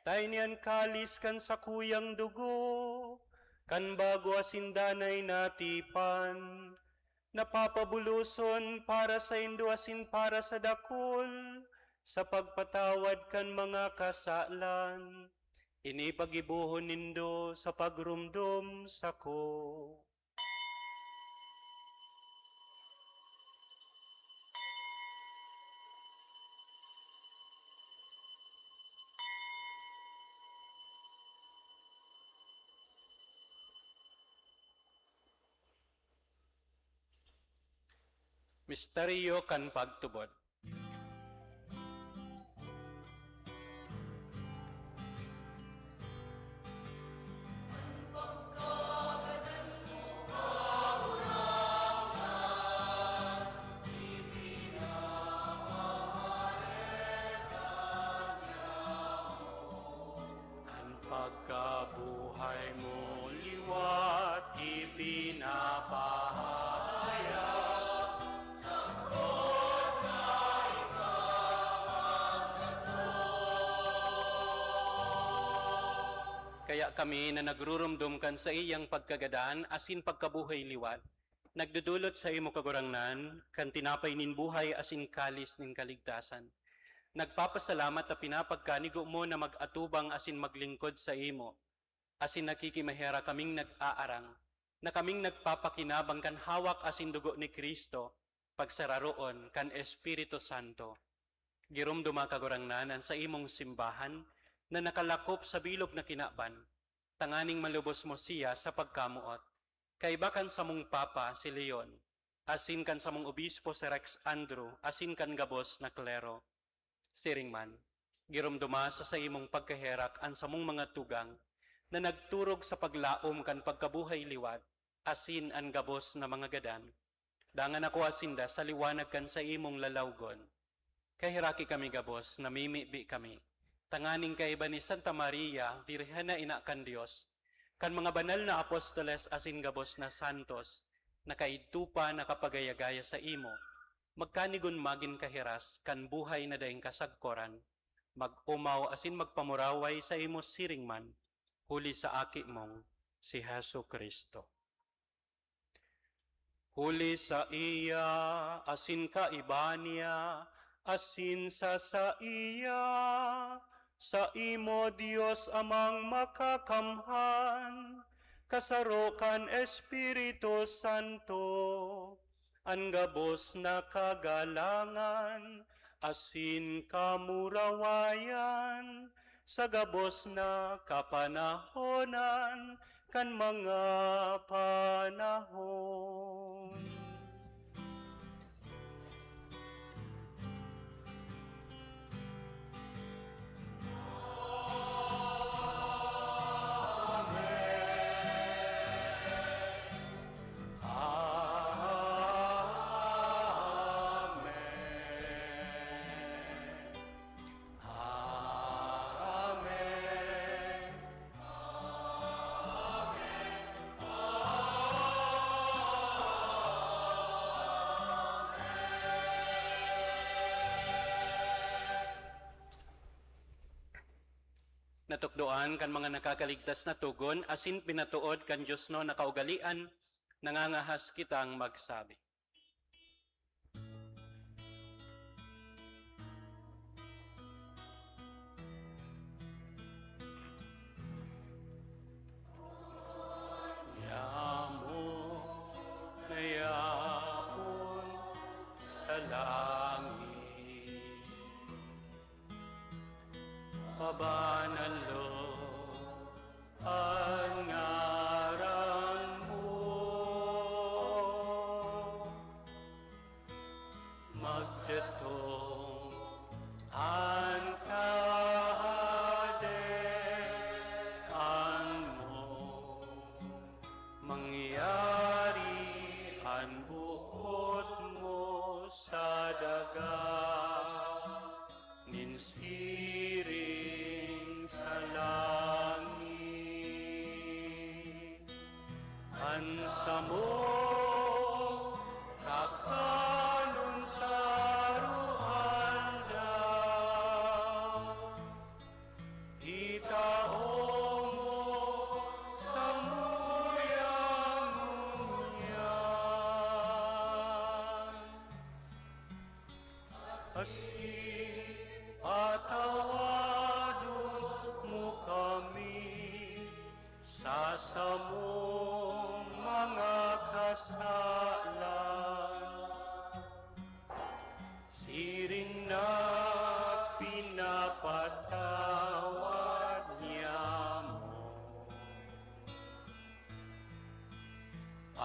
ta ini an kalis kan sakuyang dugo kan bago asin danay na tipan, na papabuloson para saindo asin para sa dakul, sa pagpatawad kan mga kasalan. Ini paggibohon nindo sa pagromdom sako. Misteryo kan pagtubod. An pagkabuhay mo liwat ipinapahayag, sagkod na ikaw magkatuon. Kaya kami na nagrurumdom kan saiyang pagkagadan asin pagkabuhay liwat, nagdodolot saimo, Kagurangnan, kan tinapay nin buhay asin kalis nin kaligtasan. Nagpapasalamat ta pinapagkanigo mo na mag-atubang asin maglingkod saimo, asin nakikimaherak kaming nag-aarang, na kaming nagpapakinabang kan hawak asin dugo ni Cristo, pagsararoon kan Espiritu Santo. Giromdoma, Kagurangnan, an saimong simbahan na nakalakop sa bilog na kinaban, tanganing malubos mo siya sa pagkamoot. Kaiba kan samong Papa, si Leon, asin kan samong Obispo, si Rex Andrew, asin kan gabos na klero. Siring man, giromdoma sa saimong pagkaherak an samong mga tugang na nagturog sa paglaom kan pagkabuhay liwat, asin an gabos na mga gadan. Dangan ako asinda sa liwanag kan saimong lalawgon. Kaheraki kami gabos, namimibi kami, tanganing kaiba ni Santa Maria, Birhen na Ina kan Dios, kan mga banal na apostoles asin gabos na santos, na kaidto pa nakapagaya-gaya saimo, magkanigon magin kahiras kan buhay na daing kasagkoran, mag-omaw asin magpamuraway saimo siring man, huli sa Aki mong si Jesu-Cristo. Huli saiya, asin kaiba niya, asin sa saiya, saimo, Dios Amang Makakamhan, kasaro kan Espiritu Santo, an gabos na kagalangan asin kamurawayan sa gabos na kapanahonan kan mga panahon. Amen. Amen. Amen. Natukdoan kan mga nakakaligtas na togon asin pinatood kan diosnon na kaugalean, nangangahas kitang magsabi. Yamo na yapon sa langit, pabanalo an ngaran mo. Magdatong an kahadean mo. Mangyari an boot mo sa daga nin siring sa langit. An samo kakanon sa aroaldaw, itao mo samo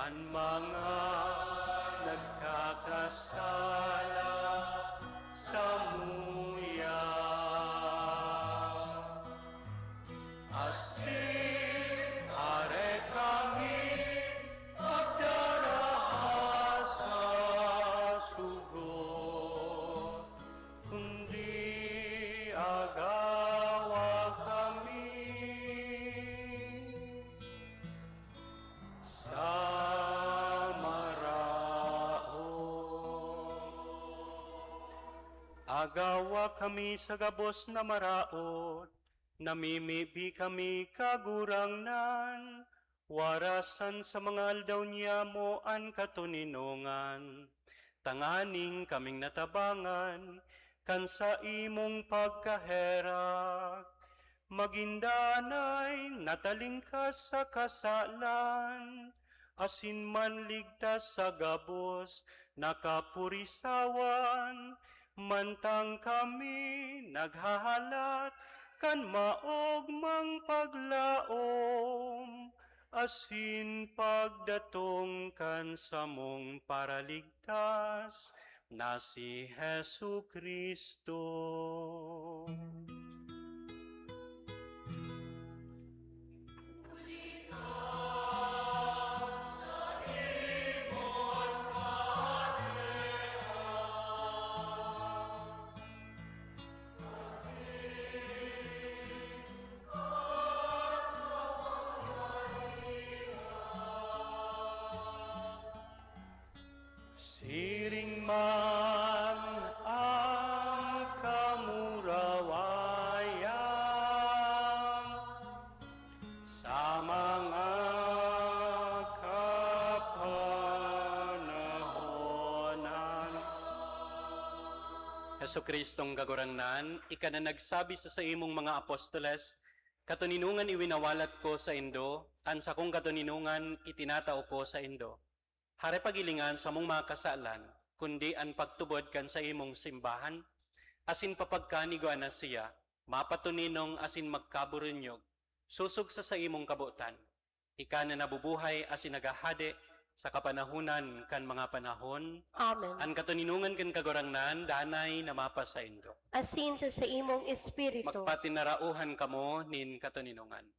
An mga nagkakasala samuya, asin are kami pagdaraha sa sugot, kundi agawa kami sa maraot. Agawa kami sa gabos na maraot, namimibi kami, Kagurangnan, warasan sa mga aldaw niyamo an katoninongan, tanganing kaming natabangan kan saimong pagkaherak, magin danay, natalingkas sa kasalan, asin manligtas sa gabos na kapurisawan, mantang kami naghahalat kan maogmang paglaom asin pagdatong kan samong Paraligtas, na si Jesu-Cristo. Siring man ang kamurawayan sa mga kapanahonan. Jesu-Cristong Kagurangnan, ika na nagsabi sa saimong mga apostoles, "Katoninongan iwinawalat ko saindo, an sakong katoninongan itinatao ko saindo." Hare pagilingan samong mga kasalan, kundi an pagtubod kan saimong simbahan, asin papagkanigwa na siya, mapatoninong asin magkaburunyog, sosog sa saimong kabotan. Ika na nabubuhay asin naghahade sa kapanahonan kan mga panahon. Amen. An katoninongan kan Kagurangnan danay na mapasaindo. Asin sa saimong espiritu. Magpatinarauhan kamo nin katoninongan.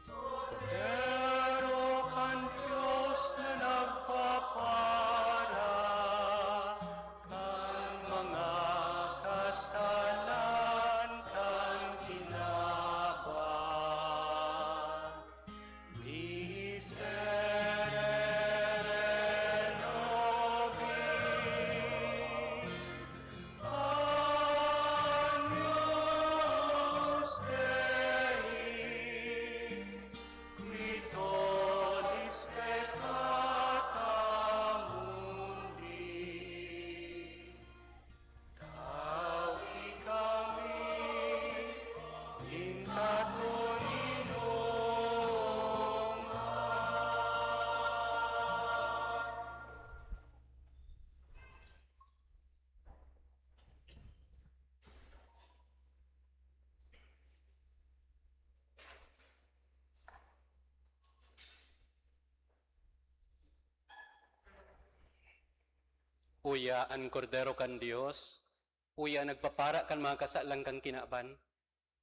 Kordero kan Dios na nagpapara kan mga kasalan kan kinaban. Miserere nobis, Agnus Dei, qui tollis peccata mundi. Tawi kami nin katoninongan. Uya an Kordero kan Dios, uya an nagpapara kan mga kasalan kan kinaban.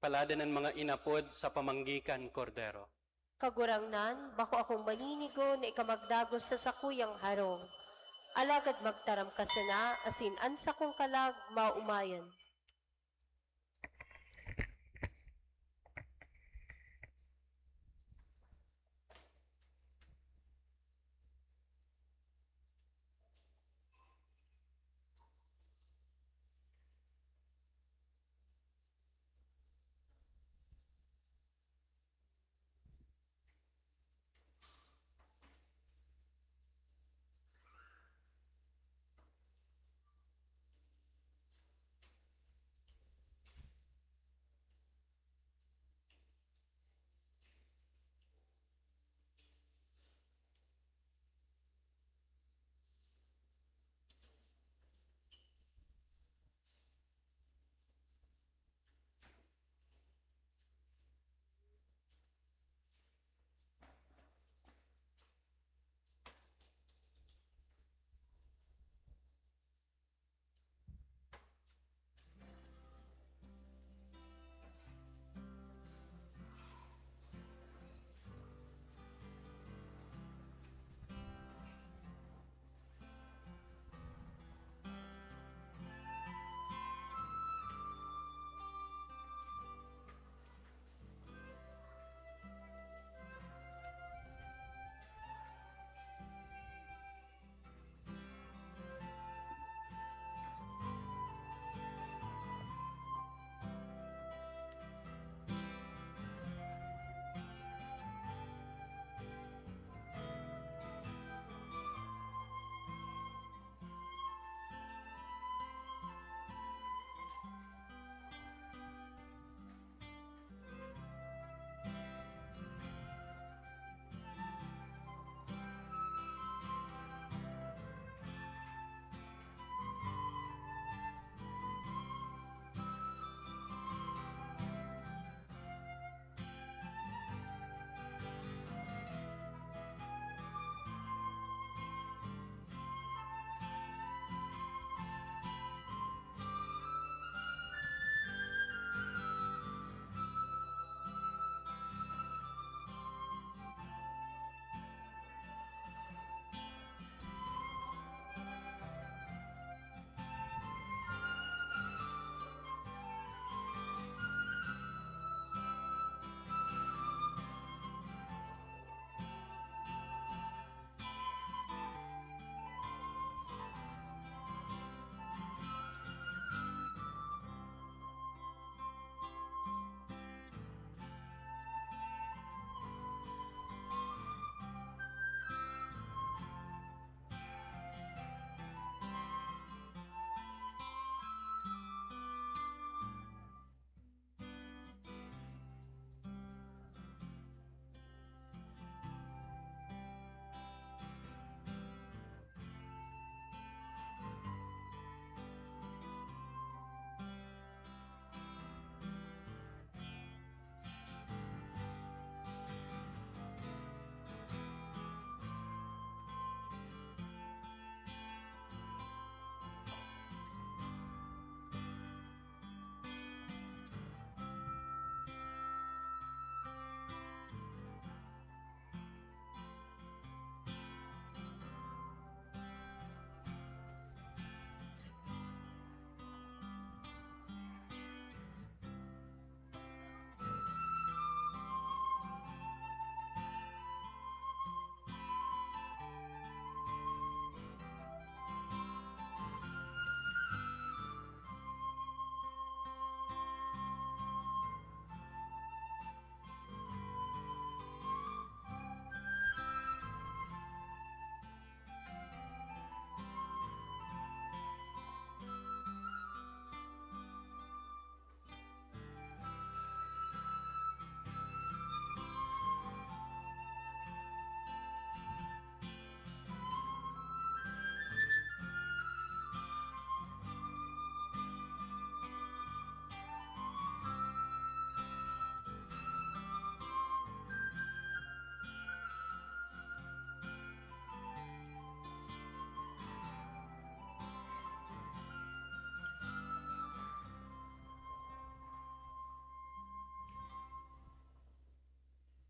Paladan an mga inapod sa pamanggi kan Kordero. Kagurangnan, bako akong maninigo na ika magdagos sa sakuyang harong. Alagad magtaram ka sana, asin an sakong kalag maomayan.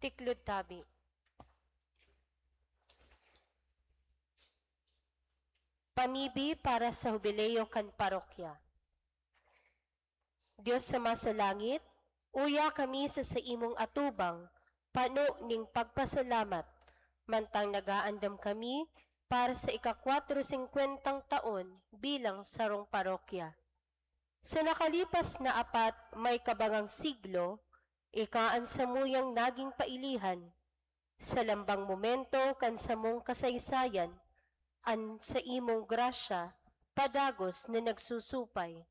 Tiklod tabi. Pamibi para sa hubileo kan parokya. Dios sa mga sa langit, uya kami sa saimong atubang, pano ning pagpasalamat, mantang nag-aandam kami para sa ika-kwatro singkwentang taon bilang sarong parokya. Sa nakalipas na apat may kabangang siglo, ika an samuyang naging pailihan. Sa lambang momento kan samong kasaysayan, an saimong grasya padagos na nagsusupay.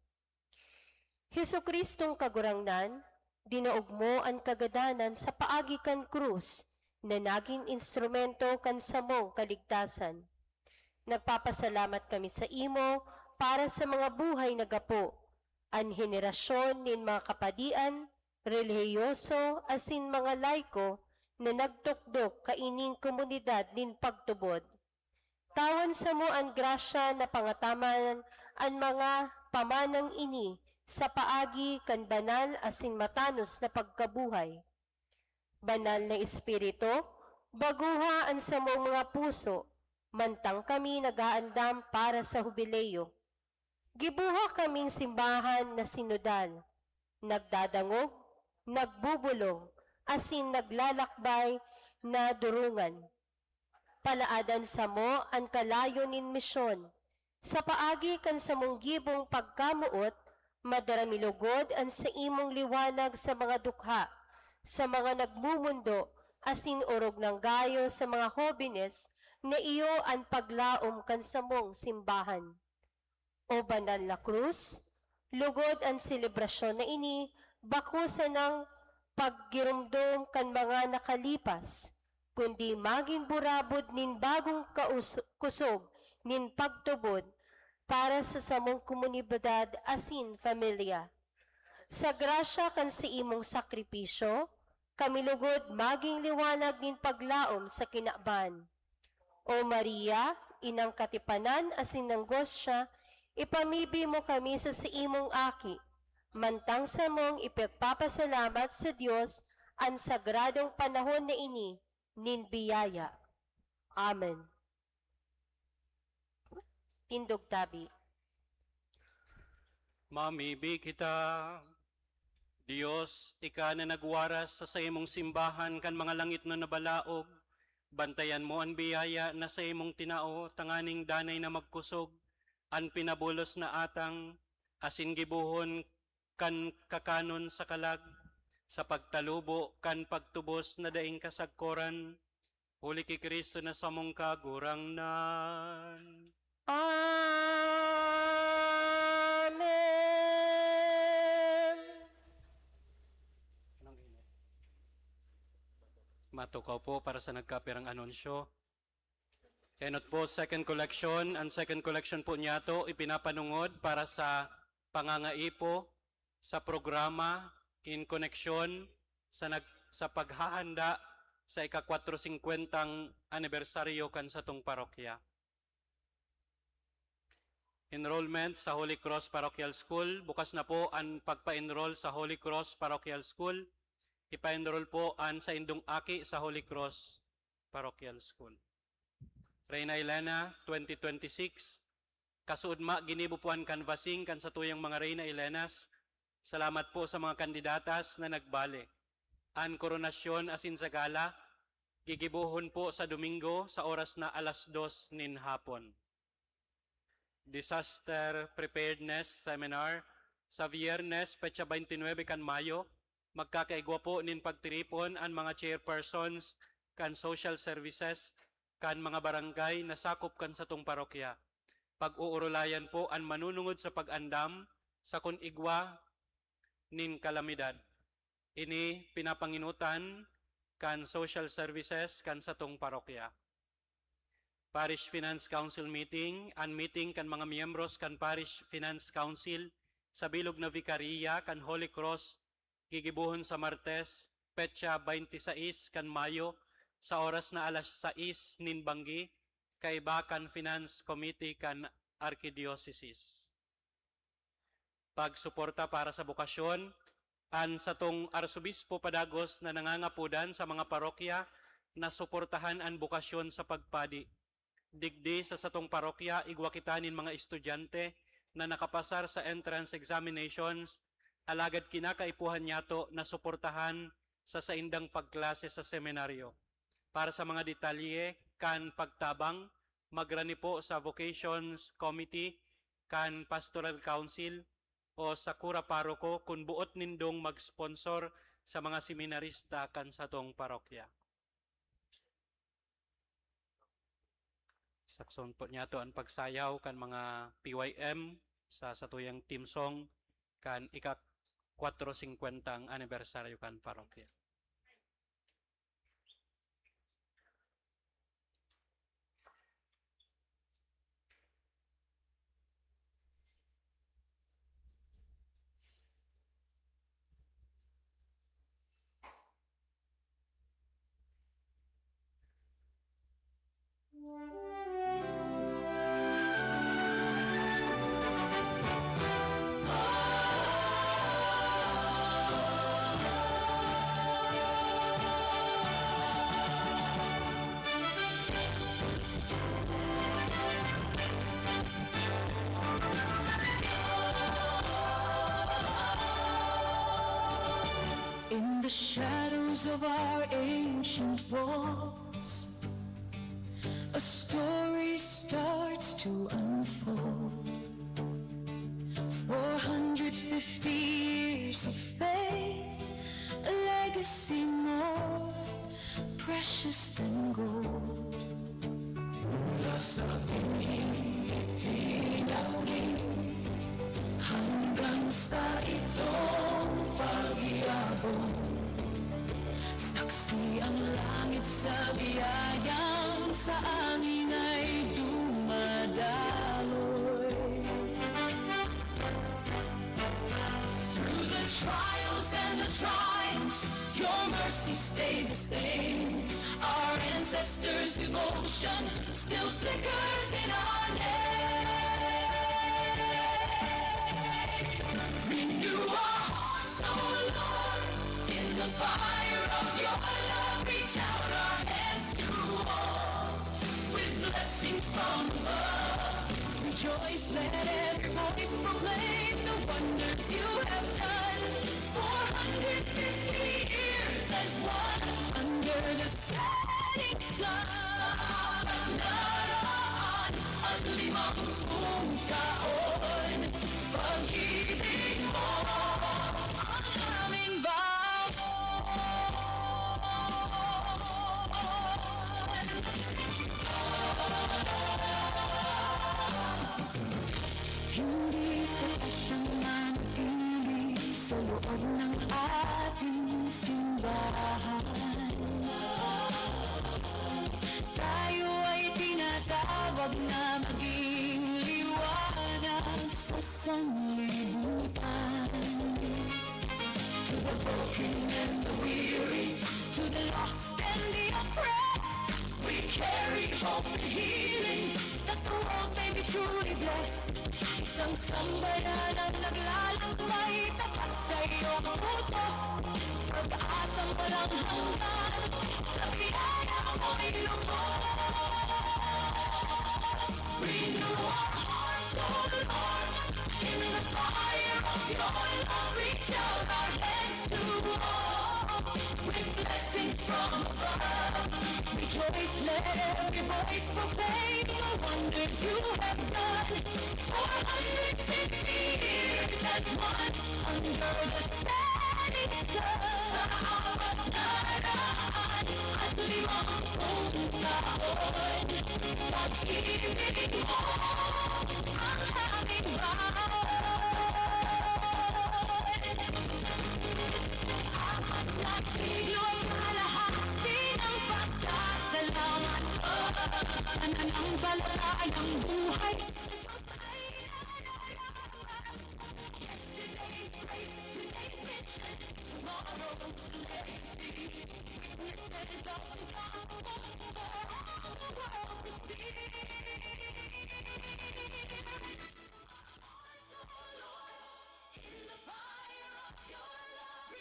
Jesu-Cristong Kagurangnan, dinaog mo an kagadanan sa paagi kan krus na nagin instrumento kan samong kaligtasan. Nagpapasalamat kami sa imo para sa mga buhay na gapo, an henerasyon nin mga kapadian, relihiyoso, asin mga laiko na nagtukdok kaining komunidad nin pagtubod. Tawan samo an grasya na pangataman an mga pamanang ini sa paagi kan banal asin matanos na pagkabuhay. Banal na Espiritu, baguha an samong mga puso, mantang kami nag-aandam para sa hubileo. Gibuha kaming simbahan na sinodal, nagdadangog, nagbubulong, asin naglalakbay na durungan. Palaadan samo an kalayo nin misyon. Sa paagi kan samong gibong pagkamoot, madara mi lugod an saimong liwanag sa mga dukha, sa mga nagmumundo, asin orog nang gayo sa mga hobenes na iyo an paglaom kan samong simbahan. O banal na krus, lugod an selebrasyon na ini bako sanang paggiromdom kan mga nakalipas, kundi magin burabod nin bagong kaus-, kusog nin pagtubod para sa samong komunidad asin pamilya. Sa grasya kan saimong sakripisyo, kami lugod magin liwanag nin paglaom sa kinaban. O Maria, inang katipanan asin nanggosya, ipamibi mo kami sa saimong Aki, mantang samong ipagpapasalamat sa Dios an sagradong panahon na ini nin biyaya. Amen. Tindog tabi. Mamibi kita. Dios, ika na nagwaras sa saimong simbahan kan mga langitnon na balaog, bantayan mo an biyaya na saimong tinao tanganing danay na magkusog an pinabulos na atang, asin gibohon kan kakanon sa kalag, sa pagtalubo kan pagtubos na daing kasagkoran, huli ki Cristo na samong Kagurangnan. Amen. Matukaw po para sa nagkapirang anunsyo. Enot po, second collection. Ang second collection po niyato, ipinapanungod para sa pangangaipo sa programa in koneksyon sa nag-, sa paghahanda sa ika-kwatrosingkwentang anibersaryo kan satong parokya. Enrollment sa Holy Cross Parochial School. Bukas na po ang pagpa-enroll sa Holy Cross Parochial School. Ipa-enroll po ang saindong aki sa Holy Cross Parochial School. Reina Elena, twenty twenty-six. Kasuodma, ginibo po an canvassing kan satuyang mga Reina Elenas. Salamat po sa mga kandidatas na nagbale. An koronasyon asin sa gala, gigibohon po sa Domingo sa oras na alas dos nin hapon. Disaster Preparedness Seminar. Sa Biyernes, petsa twenty-nine kan Mayo, magkakaigwa po nin pagtiripon an mga chairpersons kan social services kan mga barangay na sakop kan satong parokya. Pag-uurulayan po an manunungod sa pag-andam sa kun igwa nin kalamidad. Ini pinapanginutan kan social services kan satong parokya. Parish Finance Council meeting. An meeting kan mga miyembros kan Parish Finance Council sa bilog na Vicaria kan Holy Cross gigibohon sa Martes, petsa twenty-six kan Mayo, sa oras na alas sais nin banggi, kaiba kan Finance Committee kan Arkidiyosesis. Pagsuporta para sa bokasyon. An satong Arsobispo padagos na nangangapodan sa mga parokya na suportahan an bokasyon sa pagpadi. Digdi sa satong parokya, igwa kita nin mga estudyante na nakapasar sa entrance examinations, alagad kinakaipuhan niyato na suportahan sa saindang pagklase sa seminaryo. Para sa mga detalye kan pagtabang, magrani po sa Vocations Committee kan Pastoral Council o sa kura paroko kun boot nindong mag-sponsor sa mga seminarista kan satong parokya. Sakson po niyato an pagsayaw kan mga P Y M sa satuyang theme song kan ika-kwatro singkwentang anibersaryo kan parokya. In the shadows of our ancient walls, a story starts to unfold. Four hundred fifty years of faith, a legacy more precious than gold. Mula sa binhing itinangin hanggang sa itong pagyabong, saksi ang langit sa biyayang sa angin ay dumadaloy. Through the trials and the triumphs, your mercy stayed the same. Our ancestors' devotion still flickers in our name. Renew our hearts, O Lord, in the fire of your love. Reach out our hands to all with blessings from above. Rejoice, let every voice proclaim the wonders you have done. Four hundred fifty years as one under the setting sun. Sa kabanaran at limangpung taon, pag-ibig mo ang aming bangon. Hindi sapat ang manatili sa loob ng ating simbahan. Tayo ay tinatawag na maging liwanag sa sanlibutan. To the broken and the weary, to the lost and the oppressed, we carry hope and healing, that the world may be truly blessed. Isang sambayanan naglalakbay tapat sa iyong utos, pag-asang walang hanggan, sa biyaya mo'y lubos. Renew our hearts, O Lord, in the fire of your love. Reach out our hands to all with blessings from above. Rejoice, let every voice proclaim the wonders you have done. Four hundred fifty years as one under the setting sun. Sa kabanaran at limangpung taon, pag-ibig mo ang aming bangon. Apat na siglo ang kalahati ng pasasalamat. Pananampalatayang buhay sa Diyos ay nararapat. Yesterday's grace, today's mission, tomorrow's legacy. Witnesses of the gospel for all the world to see. Our hearts, O Lord, in the fire of your love.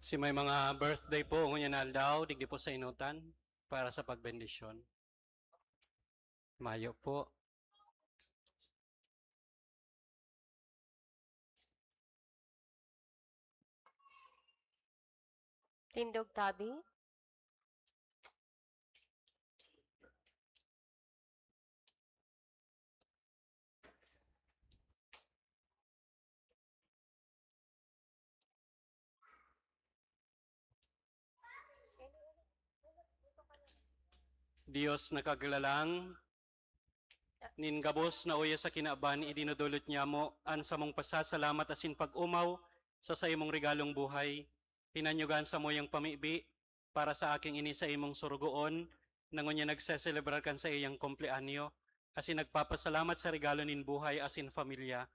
Si may mga birthday po ngunyan na aldaw, digdi po sa inutan, para sa pagbendisyon. Mayo po. Tindog tabi. Nin gabos na uya sa kinaban, idinodolot nyamo an samong pasasalamat asin pag-omaw sa saimong regalong buhay. Pinanyugan samuyang pamibi para sa aking ini saimong sorogoon, na ngunyan nagseselebrar kan saiyang kumpleanyo, asin nagpapasalamat sa regalo nin buhay asin pamilya.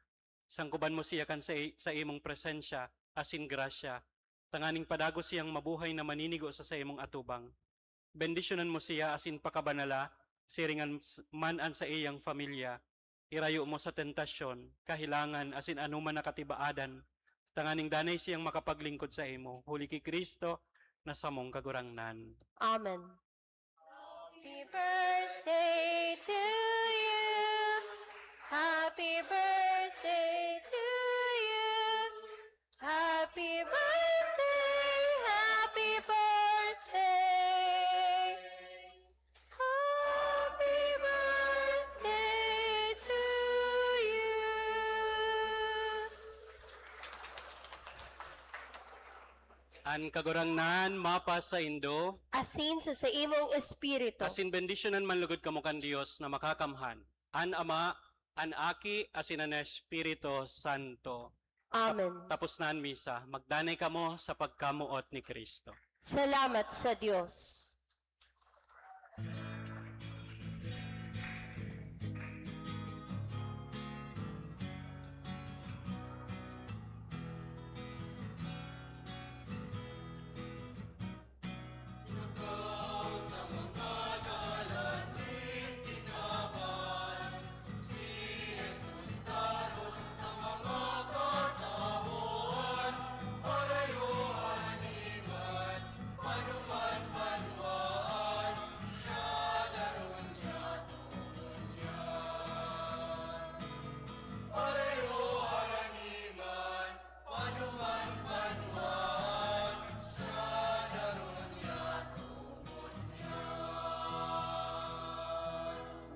Sangkuban mo siya kan sa, sa imong presensya asin grasya, tanganing padagos siyang mabuhay na maninigo sa saimong atubang. Bendisyonan mo siya asin pakabanala, siringan man an saiyang pamilya. Irayo mo sa tentasyon, kahelangan, asin anoman na katibaadan, tanganing danay siyang makapaglingkod saimo, huli ki Cristo na samong Kagurangnan. Amen. Happy birthday to you. Happy birthday to you. Happy birthday, happy birthday. Happy birthday to you. An Kagurangnan mapasaindo. Asin sa saimong espiritu. Asin bendisyonan man lugod kamo kan Dios na Makakamhan, an Ama, an Aki, asin an Espiritu Santo. Amen. Tapos na an misa. Magdanay kamo sa pagkamoot ni Cristo. Salamat sa Dios.